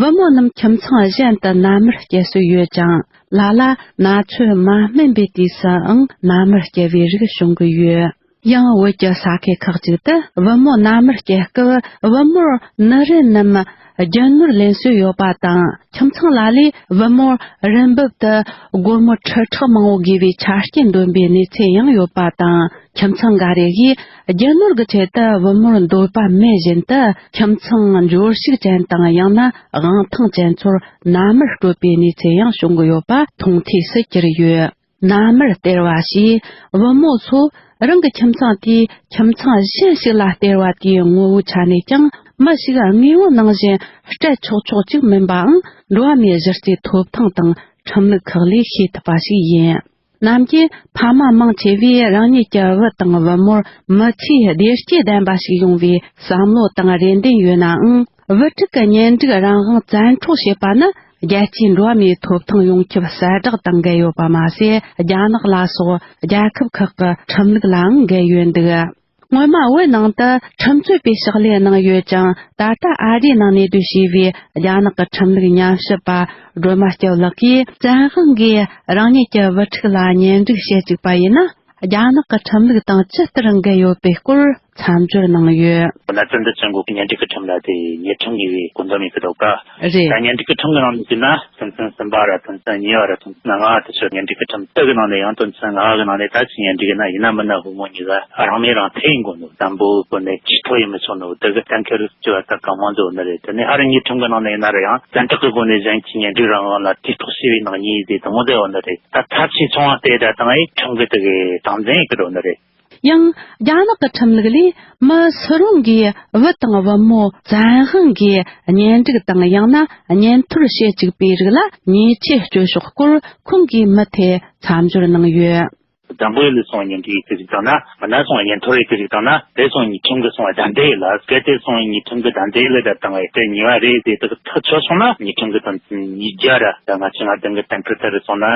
བུ་མོ་རྣམས་ཁྱིམ་ཚང་གཞན་དུ་མནའ་མར་སྐྱེལ་སྲོལ་ཡོད་ཀྱང་། ལ་ལ་ན་ཚོད་མ་སྨིན་པའི་དུས་སུའང་མནའ་མར་སྐྱེལ་བའི་རིགས་བྱུང་གི་ཡོད། ཡང་། བོད་ཀྱི་ས་ཁུལ་ཁག་ཅིག་ཏུ་བུ་མོ་མནའ་མར་སྐྱེལ་སྐབས། བུ་མོར་ནུ་རིན་ནམ་རྒྱུ་ནོར་ལེན་སྲོལ་ཡོད་པ་དང་། ཁྱིམ་ཚང་ལ་ལས་བུ་མོར་རིན་འབབ་ཏུ་སྒོར་མོ་ཁྲི་ཕྲག་མང་བོ་དགོས་པའི་ཆ་རྐྱེན་འདོན་པའི་གནས་ཚུལ་ཡང་ཡོད་པ་དང་། ཁྱིམ་ཚང་འགའ་རེ་གིས་རྒྱུ་ནོར་གྱི་ཆེད་དུ་བུ་མོར་འདོད་པ་མེད་བཞིན་དུ། ཁྱིམ་ཚང་འབྱོར་ཕྱུག་ཅན་དང་། ཡང་ན་དབང་ཐང་ཅན་ཚོར་མནའ་མར་སྤྲོད་པའི་གནས་ཚུལ་ཡང་བྱུང་གི་ཡོད་པ་མཐོང་ཐོས་སུ་གྱུར་ཡོད། མནའ་མར་སྟེར་བ་ཞེས། བུ་མོ་ཚོ་རང་གི་ཁྱིམ་ཚང་དེས་ཁྱིམ་ཚང་གཞན་ཞིག་ལ་སྟེར་བ་དེའི་ངོ་བོའི་ཆ་ནས་ཀྱང་། མི་ཞིག་དངོས་པོ་ནང་བཞིན་སྤྲད་ཆོག་ཆོག་ཅིག་མིན་པའང་། འགྲོ་བ་མིའི་གཞི་རྩའི་ཐོབ་ཐང་དང་ཁྲིམས་ལུགས་ཁག་ལས་ཤེས་ཐུབ་པ་ཞིག་ཡིན། ནམ་རྒྱུན་ཕ་མ་མང་ཆེ་བས་རང་ཉིད་ཀྱི་བུ་དང་བུ་མོར་མི་ཚེའི་བདེ་སྐྱིད་ལྡན་པ་ཞིག་ཡོང་བའི་བསམ་བློ་དང་རེ་འདུན་ཡོད་ནའང་། བུ་ཕྲུག་གི་གཉེན་སྒྲིག་རང་དབང་བཙན་འཕྲོག་བྱེད་པ་ནི། རྒྱལ་སྤྱིའི་འགྲོ་བ་མིའི་ཐོབ་ཐང་ཡོངས་ཁྱབ་གསལ་བསྒྲགས་དང་འགལ་ཡོད་པ་མ་ཟད། རྒྱ་ནག་ལ་སོགས་རྒྱལ་ཁབ་ཁག་གི་ཁྲིམས་ལུགས་ལའང་འགལ་ཡོད་འདུག། སྔོན་མ་བོད་ནང་དུ་ཁྲིམས་རྩོད་པའི་ཕྱག་ལས་གནང་ཡོད་ཅིང་། ད་ལྟ་ཨ་རིའི་ནང་གནས་སྡོད་བྱས་པའི་རྒྱ་ནག་གི་ཁྲིམས་ལུགས་ཉམས་ཞིབ་པ་སྒྲོལ་མ་སྐྱབས་ལགས་ཀྱིས། བཙན་དབང་གིས་རང་ཉིད་ཀྱི་བུ་ཕྲུག་ལ་གཉེན་སྒྲིག་བྱེད་བཅུག་པ་ཡིན་ན། རྒྱ་ནག་གི་ཁྲིམས་ལུགས་དང་ཇི་ལྟར་འགལ་ཡོད་པའི་སྐོར་མཚམས་སྦྱོར་གནང་ཡོད། ན་ཙན་དུ་ཅང་གོ་གཉེན་སྒྲིག་གི་ཁྲིམས་ལ་དེ་ཉེས་ཁྲིམས་ཡིན་པའི་གོ་འཛོམས་ཡིན་གི་འདུག་ག། རེད། ད་གཉེན་སྒྲིག་གི་ཁྲིམས་ཀྱི་ནང་ནས་བྱས་ན། དོན་ཚན་གསུམ་པ་ར། དོན་ཚན་གཉིས་པ་ར། དོན་ཚན་ལྔ་པ་དེ་ཚོ་གཉེན་སྒྲིག་གི་ཁྲིམས་དེ་གི་ནང་ནས། ཡང་དོན་ཚན་ལྔ་པ་གི་ནང་ནས། ད་ཅི་གཉེན་སྒྲིག་ཡིན་ན་ཡིན་ན་མིན་ན་བུ་མོ་གཉིས་ཀ་རང་མོས་རང་འཐད་ཡིན་དགོས་ནོ། དམ་པོ་གོ་ནས་ཇུས་གཏོགས་ཡེད་མི་ཆོག་ནོ་དེ་གི་གཏན་འཁེལ་བྱས་པ་ད་གང་མང་ཟིག་ཡོད་ནི་རེད། དེ་ནས་ཨ་རི་དངུལ་ཁྲིམས་གི་ནང་ནས་ཡིན་ན་ར། ཡང་བཙན་དྲག་གི་སྒོ་ནས་གཞན་གྱི་གཉེན་སྒྲིག་རང་དབང་ལ་དུས་ཐོག་བྱས་པའི་ནག་ཉེས་ཟེར་དེ་མོ་ཟིག་ཡོད་ནི་རེད། ད་ཐབས་ཇུས་སོང་བ་དེ་ད་དང་ཨེ་ཁྲིམས་གི་དེ་གི་སྟངས་འཛིན་ཡེད་གི་འགྲོ་ནི་རེད། ཡང་། རྒྱ་ནག་གི་ཁྲིམས་ལུགས་ལས། མི་སུ་རུང་གིས་བུ་དང་བུ་མོ་བཙན་དབང་གིས་གཉེན་སྒྲིག་དང་། ཡང་ན་གཉེན་ཐོར་བྱེད་བཅུག་པའི་རིགས་ལ་ཉེས་ཆད་གཅོད་ཕྱོགས་སྐོར་ཁོང་གིས་མུ་མཐུད་མཚམས་སྦྱོར་གནང་ཡོད། དམ་པོ་ཡུལ་ལ་སོང་གཉེན་སྒྲིག་ཡེད་གི་བཅུག་བཏང་ན། མིན་ན་སོང་གཉེན་ཐོར་ཡེད་གི་བཅུག་བཏང་ན། དེ་སོང་དངུལ་ཁྲིམས་གི་སོང་བརྡ་འདེད་ཡེད་ལ། གལ་ཏེ་སོང་དངུལ་ཁྲིམས་གི་བརྡ་འདེད་ཡེད་ལ་ད་དང་ཨེ་དེ་ཉེས་པ་རེད་ཟེར་དེ་གི་ཐག་ཆོད་སོང་ན། དངུལ་ཁྲིམས་གི་དོན་ཚན་ཉིས་བརྒྱ་ར། ད་ལྔ་བཅུ་ང་བདུན་གི་གཏན་འཁེལ་ལྟར་སོང་ན།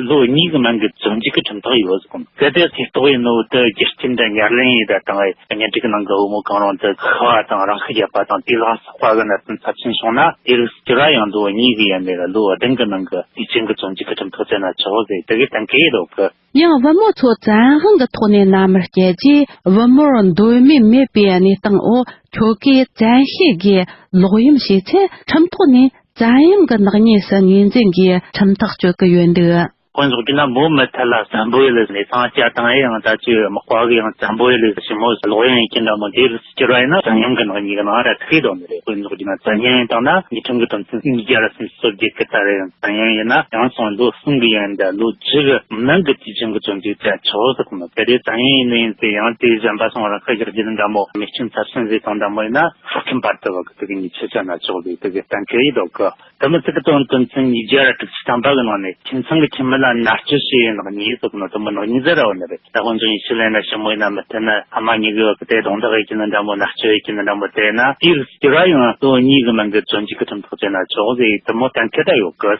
ལོ་གཉིས་གི་མན་གི་བཙོན་འཇུག་གི་ཁྲིམས་ཐག་ཡོད་ཟེར་གོ། གལ་ཏེ་ཐེ་གཏོགས་ཡིན་ནོ་དེ་རྒྱུ་རྐྱེན་དང་ཉེར་ལེན་ཡིན་ད་དང་ཨེ། གཉེན་སྒྲིག་གི་ནང་གི་བུ་མོ་གང་རུང་དེ་ཤི་བ་དང་རང་ཤི་བརྒྱབ་པ་དང་དེ་ལ་སོགས་པ་གི་གནད་དོན་ཚབས་ཆེན་བྱུང་ན། དེ་རིགས་སྐྱུར་བ་ཡང་ལོ་གཉིས་གི་ཡན་ལས་ལ་ལོ་བདུན་གི་མན་གི་དུས་ཆེན་གི་བཙོན་འཇུག་གི་ཁྲིམས་ཐག་བཅད་ན་ཆོག་ཟེར་དེ་གི་གཏན་འཁེལ་ཡོད་གི། ཡང་བུ་མོ་ཚོ་བཙན་དབང་གི་ཐོག་ནས་མནའ་མར་སྐྱེལ་རྗེས། བུ་མོར་འདོད་མོས་མེད་པའི་གནས་སྟངས་འོག་ཁྱོ་གས་བཙན་ཤེད་ཀྱིས་ལོག་གཡེམ་བྱས་ཚེ། ཁྲིམས་ཐོག་ནས་བཙན་གཡེམ་གྱི་ནག་ཉེས་སུ་ངོས་འཛིན་གྱིས་ཁྲིམས་ཐག་གཅོད་ཀྱི་ཡོད་འདུག། དཔེ་འཇོག་རྒྱུ་ན། མོ་མུ་མཐུད་ལ་བཙན་པོ་ཡུལ་ལ་གནས་ཚང་བཅའ་བཏང་ཡང་། ད་ཅི་མག་པ་གིས་ཡང་བཙན་པོ་ཡུལ་ལ་ཞི་མོ་ལོག་གཡེམ་ཡེད་རྒྱུ་འདྲ་མོ་དེ་རིགས་སྐྱུར་བ་ཡིན་ན། བཙན་གཡེམ་གྱི་ནག་ཉེས་ཀྱི་ནང་ར་ཐུག་ཡོད་ནི་རེད། དཔེ་འཇོག་རྒྱུ་ན། བཙན་གཡེམ་ཡིན་བཏང་ན་དངུལ་ཁྲིམས་ཀྱི་དོན་ཚན་ཉིས་བརྒྱ་ར་སུམ་ཅུ་སོ་བརྒྱད་གི་ལྟར་ཡང་བཙན་གཡེམ་ཡིན་ན། ཡང་སོང་ལོ་གསུམ་གི་ཡན་ད་ལོ་བཅུ་གི་མན་གི་དུས་ཆེན་གི་བཙོན་འཇུག་བཅད་ཆོག་ཟེར་གོ་ནོ། གལ་ཏེ་བཙན་གཡེམ་ཡིན་ནི་ཡིན་ཚེ། ཡང་དེ་གཞན་པ་སོང་རང་ཤི་བཞག་རྒྱུ་འདྲ་མོ། མེ་སྐྱོན་ཚབས་ཆེན་ཟིག་བཏང་འདྲ་མོ་ཡིན་ན། ཤོག་ཁྲིམས་བར་དུ་བ་གི་དེ་གི་ཉེས་ཆད་བཅད་ན་ཆོག་ཟེར་དེ་གི་གཏན་འཁེལ་ཡོད་གི། དེ་མི་ཚད་གི་དོན་དོན་ཚན་ཉིས་བརྒྱ་ར་དྲུག་ཅུ་ཐམ་པ་གི་ནང་ནས། ཁྱིམ་ཚང་གི་ཁྱིམ་མི་ལ་མནར་གཅོད་བྱས་ཡེ་ནག་ཉེས་ཟེར་གོ་ནོ་དེ་མོ་ནག་ཉེས་ཟིག་ར་ཡོད་ནི་རེད། ད་དཔེ་འཇོག་ཡིན་ཞིག་ལས་ན། ཞི་མོ་ཡིན་ན་མུ་མཐུད་ན་ཕ་མ་གཉིས་གི་བར་གི་དེ་རྡུང་རྡེག་ཡེད་རྒྱུ་ནི་འདྲ་མོ། མནར་གཅོད་ཡེད་རྒྱུ་ནི་འདྲ་མོ་དེ་ཡིན་ན། དེ་རིགས་སྐྱུར་བ་ཡང་ལོ་གཉིས་གི་མན་གི་བཙོན་འཇུག་གི་ཁྲིམས་ཐག་བཅད་ན་ཆོག་ཟེར་དེ་མོ་གཏན་འཁེལ་ད་ཡོད་གི།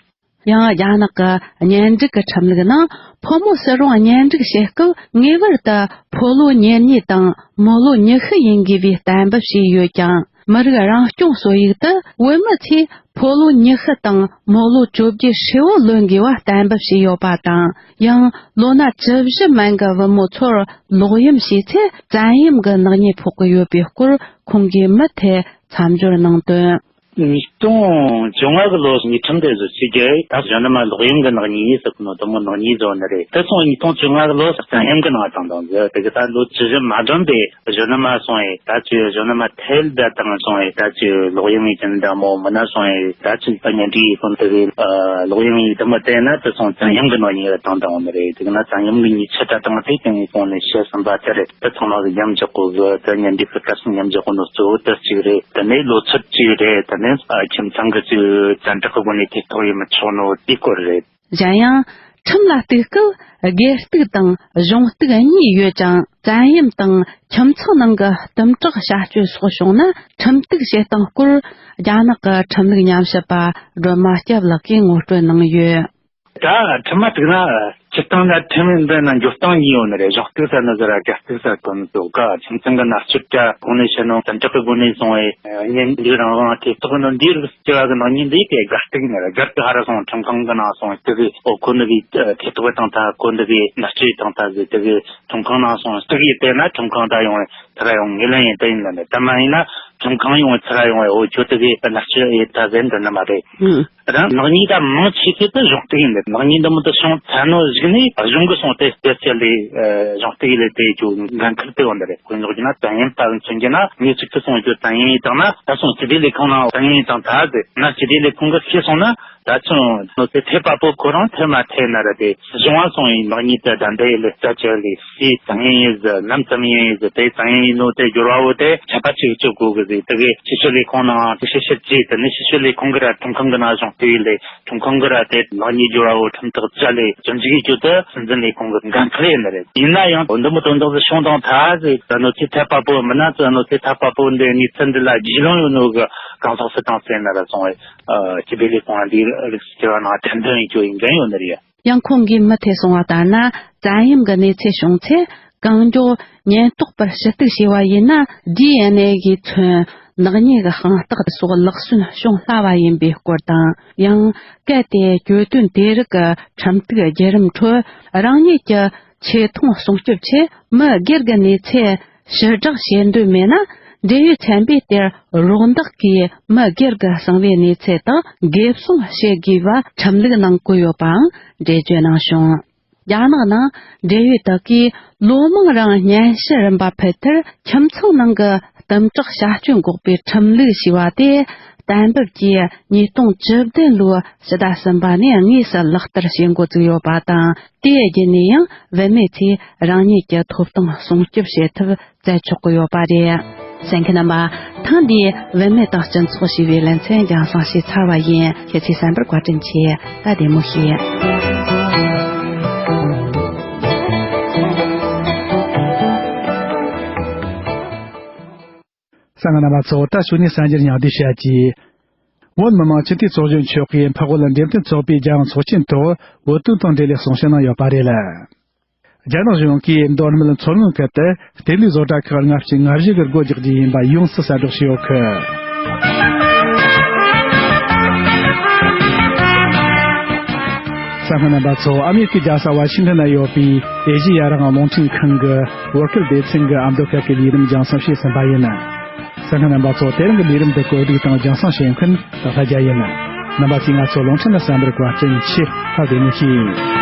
ཡང་རྒྱ་ནག་གི་གཉེན་སྒྲིག་གི་ཁྲིམས་ལུགས་ནང་། ཕོ་མོ་སུ་རུང་གཉེན་སྒྲིག་བྱེད་སྐབས། ངེས་པར་དུ་ཕོ་ལོ་ཉེར་གཉིས་དང་མོ་ལོ་ཉི་ཤུ་ཡིན་དགོས་པའི་གཏན་འབེབས་བྱས་ཡོད་ཀྱང་། མི་རིགས་རང་སྐྱོང་སྲོལ་ཡིག་ཏུ། བོད་མི་ཚོས་ཕོ་ལོ་ཉི་ཤུ་དང་མོ་ལོ་བཅོ་བརྒྱད་ཧྲིལ་བོ་ལོན་དགོས་པ་གཏན་འབེབས་བྱས་ཡོད་པ་དང་། ཡང་ལོ་ན་བཅུ་བཞི་མན་གྱི་བུ་མོ་ཚོར་ལོག་གཡེམ་བྱས་ཚེ། བཙན་གཡེམ་གྱི་ནག་ཉེས་ཕོག་གི་ཡོད་པའི་སྐོར་ཁོང་གིས་མུ་མཐུད་མཚམས་སྦྱོར་གནང་དོན། ཉིས་སྟོང་བཅོ་ལྔ་གི་ལོ་ཉེས་ཁྲིམས་དེ་ཚོ་ཕྱི་རྒྱལ་ད་གཞོན་ནུ་མ་ལོག་གཡེམ་གི་ནག་ཉེས་ཟེར་གོ་ནོ་དེ་མོ་ནག་ཉེས་བཟོ་ནི་རེད། དེ་སོང་ཉིས་སྟོང་བཅོ་ལྔ་གི་ལོ་བཙན་གཡེམ་གི་ནང་བཏང་བཏང་ཟེར། དེ་གི་ད་ལོ་བཅུ་བཞི་མ་བསྡོམས་པའི་གཞོན་ནུ་མ་སོང་ཡེ། ད་ཅི་གཞོན་ནུ་མ་ཐལ་ད་བཏང་སོང་ཡེ། ད་ཅི་ལོག་གཡེམ་ཡེད་རྒྱུ་འདྲ་མོ། མིན་ན་སོང་ཡེ་ད་ཅི་གཉེན་སྒྲིག་ཡེད་གོ་ནོ་དེ་གི་ལོག་གཡེམ་ཡེད་དེ་མོ་དེ་ན། དེ་སོང་བཙན་གཡེམ་གི་ནག་ཉེས་བཏང་བཏང་བ་ནི་རེད། དེ་གི་ན་བཙན་གཡེམ་གི་ཉེས་ཆད་ད་བཏང་དེ་དེ་ནས་གོང་ནས་བཤད་ཟིན་པ་དེ་རེད། དེ་ཚང་མ་གི་མཉམ་འཇོག་གོ་གི། དེ་གཉེན་སྒྲིག་གི་སྐབས་སུ་མཉམ་འཇོག་གོ་ནོ་གཙོ་བོ་དེ་གཅིག་རེད། དེ་ནས་ལོ་ཚོད་གཅིག་རེད། དེ་ནས། ནི་ཨ་ཁྱིམ་ཚང་གི་ཅིག་བཙན་དྲག་གི་སྒོ་ནས་ཐེ་གཏོགས་ཡེད་མི་ཆོག་ནོ་དེའི་སྐོར་རེད། གཞན་ཡང་། ཁྲིམས་ལ་གཏུག་སྐབས་སྒེར་གཏུག་དང་གཞུང་གཏུག་གཉིས་ཡོད་ཀྱང་། བཙན་གཡེམ་དང་ཁྱིམ་ཚང་ནང་གི་གཏུམ་དྲག་བྱ་སྤྱོད་སོགས་བྱུང་ན། ཁྲིམས་གཏུག་བྱེད་སྟངས་སྐོར་རྒྱ་ནག་གི་ཁྲིམས་ལུགས་ཉམས་ཞིབ་པ་སྒྲོལ་མ་སྐྱབས་ལགས་ཀྱིས་ངོ་སྤྲོད་གནང་ཡོད། ད་ཁྲིམས་མ་གཏུག་ན། སྤྱིར་བཏང་ན་ཁྲིམས་འདི་ན་འགྱུར་སྟངས་གཉིས་ཡོད་ནི་རེད། གཞུང་གཏུག་ཟེར་ནི་ཟིག་ར་སྒེར་གཏུག་ཟེར་གོ་ནི་འདུག་ག་ཁྱིམ་ཚང་གི་མནར་གཅོད་ད་གོང་ནས་བཤད་ནོ་བཙན་དྲག་གི་སྒོ་ནས་བྱུང་བའི་གཉེན་སྒྲིག་རང་དབང་ཐེ་གཏོགས་ནོ་འདིའི་རིགས་སྐྱེ་བ་གི་ནག་ཉེས་འདི་གི་སྒེར་གཏུག་ནི་རེད། སྒེར་གྱི་ཧ་ར་སོང་ཁྲིམས་ཁང་གི་ནང་སོང་གཏུག་གི། ཨོ་ཁོ་འདི་གི་ཐེ་གཏོགས་བཏང་ཐལ། ཁོ་འདི་གི་མནར་གཅོད་བཏང་ཐལ་ཟེར་གཏུག་གི། ཁྲིམས་ཁང་ནང་སོང་གཏུག་གི་བལྟས་ན་ཁྲིམས་ཁང་ད་ཡོང་བའི་ཚུར་ར་ཡོང་ངེས་ལེན་ཡིན་དེ་ཡིན་ལ་ནི། ད་མ་ཡིན་ན་ཁྲིམས་ཁང་ཡོང་བའི་ཚུར་ར་ཡོང་བའི་ཨོ་ཁྱོད་འདི་གི་མནར་གཅོད་ཡེད་ཐལ་ཟེར་འདོད་ནི་མ་རེད། ཨང་། རང་ནག་ཉེས་ད་མང་ཆེ་ཤོས་དེ་གཞུང་གཏུག་ཡིན་པས། ནག་ཉེས་འདི་མོ་དེ་བྱུང་ཚར་ནོ་གཞུག་ནས་གཞུང་གི་སོང་དེ་སྤེ་ཆ་ལས་གཞུང་གཏུག་ལས་དེ་ཅུ་འགན་ཁུར་དེ་བ་འདི་རེད། དཔེ་འཇོག་རྒྱུ་ན་བཙན་གཡེམ་པ་མཚོན་རྒྱུ་ན་ངས་ཚིག་ཐུ་སོང་རྒྱུ་བཙན་གཡེམ་ཡིན་དང་ན་ད་སོང་སྤྱི་བདེ་ལས་ཁུངས་ནང་བཙན་གཡེམ་ཡིན་དང་ད་ཟེར་ན་སྤྱི་བདེ་ལས་ཁུངས་གི་ཤེས་སོང་ན་ད་ཚོ་ནོ་དེ་ཐེ་པ་པོ་ཁོ་རང་ཐེ་མ་ཐེ་ན་ར་དེ་གཞུང་བ་སོང་ཡིན་ནག་ཉེས་དེ་ད་འདི་ཡི་ལས་རྩ་ཆེ་ལས། སུས་བཙན་གཡེམ་ཡིན་ཟེར། ནམ་ཙམ་ཡིན་ཟེར། དེ་བཙན་གཡེམ་ཡིན་ནོ་དེ་སྦྱོར་བ་བོ་དེ་ཆད་པ་གཅོད་གཅོད་དགོས་གི་ཟེར། དེ་གི་ཕྱི་སོ་ལས་ཁུངས་ནང་ཕྱི་ཕྱི་ཕྱིར་གཅིག་དེ་ནི་ཕྱི་སོ་ལས་ཁུངས་གི་ར་ཁྲིམས་ཁང་གི་ནང་གཞུང་གཏུག་ཡིན་ལས། ཁྲིམས་ཁང་གི་ར་དེ་ནག་ཉེས་སྦྱོར་བ་བོ་ཁྲིམས་ཐག་བཅད་ལས་བཙོན་འཇུག་གི་རྒྱུ་དེ་སྲིད་འཛིན་ལས་ཁུངས་གི་འགན་ཁུར་ཡིན་ནི་རེད། ཡིན་ན་ཡང་འོ་འདི་མོ་དོན་དག་ཟིག་བྱུང་དང་ཐ་ཟེར། ད་ནོ་ཚེ་ཐར་པ་པོ་མིན་ན་ད་ནོ་ཚེ་ཐར་པ་པོ་འདི་གནས་ཚུལ་འདི་ལ་རྒྱུས་ལོན་ཡོད་ནོ་གི་གང་ཟག་སུ་དང་ཟེར་ན་ར་སོང་བས་སྤྱི་བདེ་ལས་ཁུངས་ལ་འདི་རིགས་སུ་བྱེ་བ་ནང་ཁྲིམས་དོན་ཡིན་རྒྱུ་ཡིན་འགན་ཡོད་ནི་རེད། ཡང་ཁོང་གིས་མུ་མཐུད་གསུངས་པ་ལྟར་ན། བཙན་གཡེམ་གྱི་གནས་ཚུལ་བྱུང་ཚེ། གང་མགྱོགས་ཉེན་རྟོག་པར་ཞུ་གཏུག་བྱས་པ་ཡིན་ན། ཌི་ཨེན་ཨེ་གིས་མཚོན་ནག་ཉེས་ཀྱི་དཔང་རྟགས་སོགས་ལག་སོན་བྱུང་སླ་བ་ཡིན་པའི་སྐོར་དང་། ཡང་གལ་ཏེ་གྱོད་དོན་དེ་རིགས་ཀྱི་ཁྲིམས་གཏུག་བརྒྱུད་རིམ་ཁྲོད་རང་ཉིད་ཀྱི་ཆེ་མཐོང་སྲུང་སྐྱོབ་ཆེད། མི་སྒེར་གྱི་གནས་ཚུལ་ཕྱིར་བསྒྲགས་བྱེད་འདོད་མེད་ན། འབྲེལ་ཡོད་ཚན་པས་དེར་རོགས་འདེགས་ཀྱིས་མི་སྒེར་གྱི་གསང་བའི་གནས་ཚུལ་དག་འགེབས་སྲུང་བྱེད་དགོས་པ་ཁྲིམས་ལུགས་ནང་བཀོད་ཡོད་པའང་འགྲེལ་བརྗོད་གནང་བྱུང་། རྒྱ་ནག་ནང་འབྲེལ་ཡོད་དག་གིས་ལོ་མང་རིང་སྙན་ཞུ་རིམ་པ་ཕུལ་མཐར། ཁྱིམ་ཚང་ནང་གི་གཏུམ་དྲག་བྱ་སྤྱོད་འགོག་པའི་ཁྲིམས་ལུགས་ཞེས་པ་དེ་གཏན་འབེབས་ཀྱིས་ཉིས་སྟོང་བཅུ་བདུན་ལོའི་ཕྱི་ཟླ་གསུམ་པ་ནས་དངོས་སུ་ལག་བསྟར་བྱེད་འགོ་བཙུགས་ཡོད་པ་དང་། དེའི་བརྒྱུད་ནས་ཡང་བུད་མེད་ཚོས་རང་ཉིད་ཀྱི་ཐོབ་ཐང་སྲུང་སྐྱོབ་བྱེད་ཐབས་བཙལ་ཆོག་གི་ཡོད་པ་རེད། གསན་མཁན་རྣམ་པ། ཐེངས་འདིའི་བུད་མེད་དང་སྤྱི་ཚོགས་ཞེས་པའི་ལེ་ཚན་རྒྱང་སྲིང་བྱས་ཚར་བ་ཡིན། ཁྱེད་ཚོས་གསན་པར་བཀའ་དྲིན་ཆེ། ད་བདེ་མོ་བྱོས། གསན་མཁན་རྣམ་པ་ཚོ། ད་གཞུག་ནས་གསར་འགྱུར་སྙིང་བསྡུས་བཤད་ཀྱི། བོད་མི་མང་སྤྱི་འཐུས་ཚོགས་གཞོན་མཆོག་གིས་འཕགས་བོད་འགྲེམས་སྟོན་ཚོགས་པའི་རྒྱལ་ཡོངས་ཚོགས་ཆེན་ཐོག་བོད་དོན་དང་འབྲེལ་ནས་གསུང་བཤད་གནང་ཡོད་པ་རེད། རྒྱ་ནག་གཞུང་གིས་མདོ་སྨད་མཚོ་སྔོན་ཁུལ་དུ་ལྟེ་གནས་བཟོ་གྲྭ་ཁག་ལྔ་བཅུ་ང་བཞི་གི་སྒོ་རྒྱག་རྒྱུ་ཡིན་པ་ཡོངས་སུ་གསལ་བསྒྲགས་བྱས་ཡོད་གི། གསན་མཁན་རྣམ་པ་ཚོ། ཨ་མེ་རི་ཁའི་རྒྱལ་ས་ཝ་ཤིང་ཊོན་ན་ཡོད་པའི་ཨེ་ཤེ་ཡ་རང་དབང་རླུང་འཕྲིན་ཁང་གི་བོད་སྐད་སྡེ་ཚན་གྱི་ཨ་མདོ་ཁུལ་གྱི་ལས་རིམ་རྒྱང་སྲིང་བྱས་ཟིན་པ་ཡིན། གསན་མཁན་རྣམ་པ་ཚོ། དེ་རིང་གི་ལས་རིམ་འདི་བཀོད་སྒྲིག་དང་རྒྱང་སྲིང་བྱེད་མཁན་ད་ལྟ་རྒྱལ་ཡིན། རྣམ་པ་ཚོས་ང་ཚོ་རླུང་འཕྲིན་ལ་གསན་པར་བཀའ་དྲིན་ཆེ། ཧ་བདེ་མོ་བྱོས།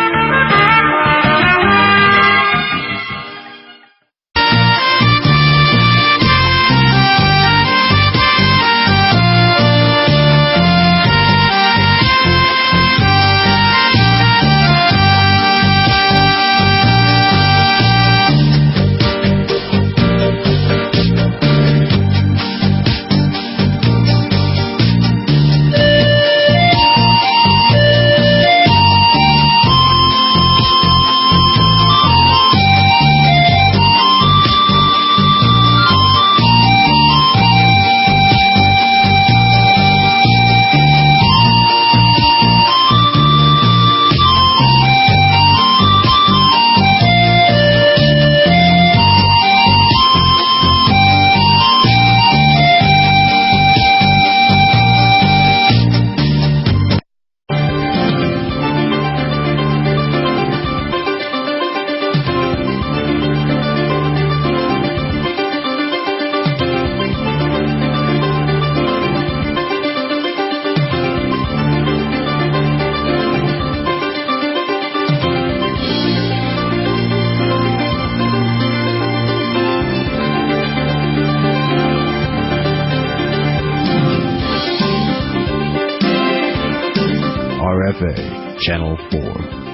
R F A Channel four.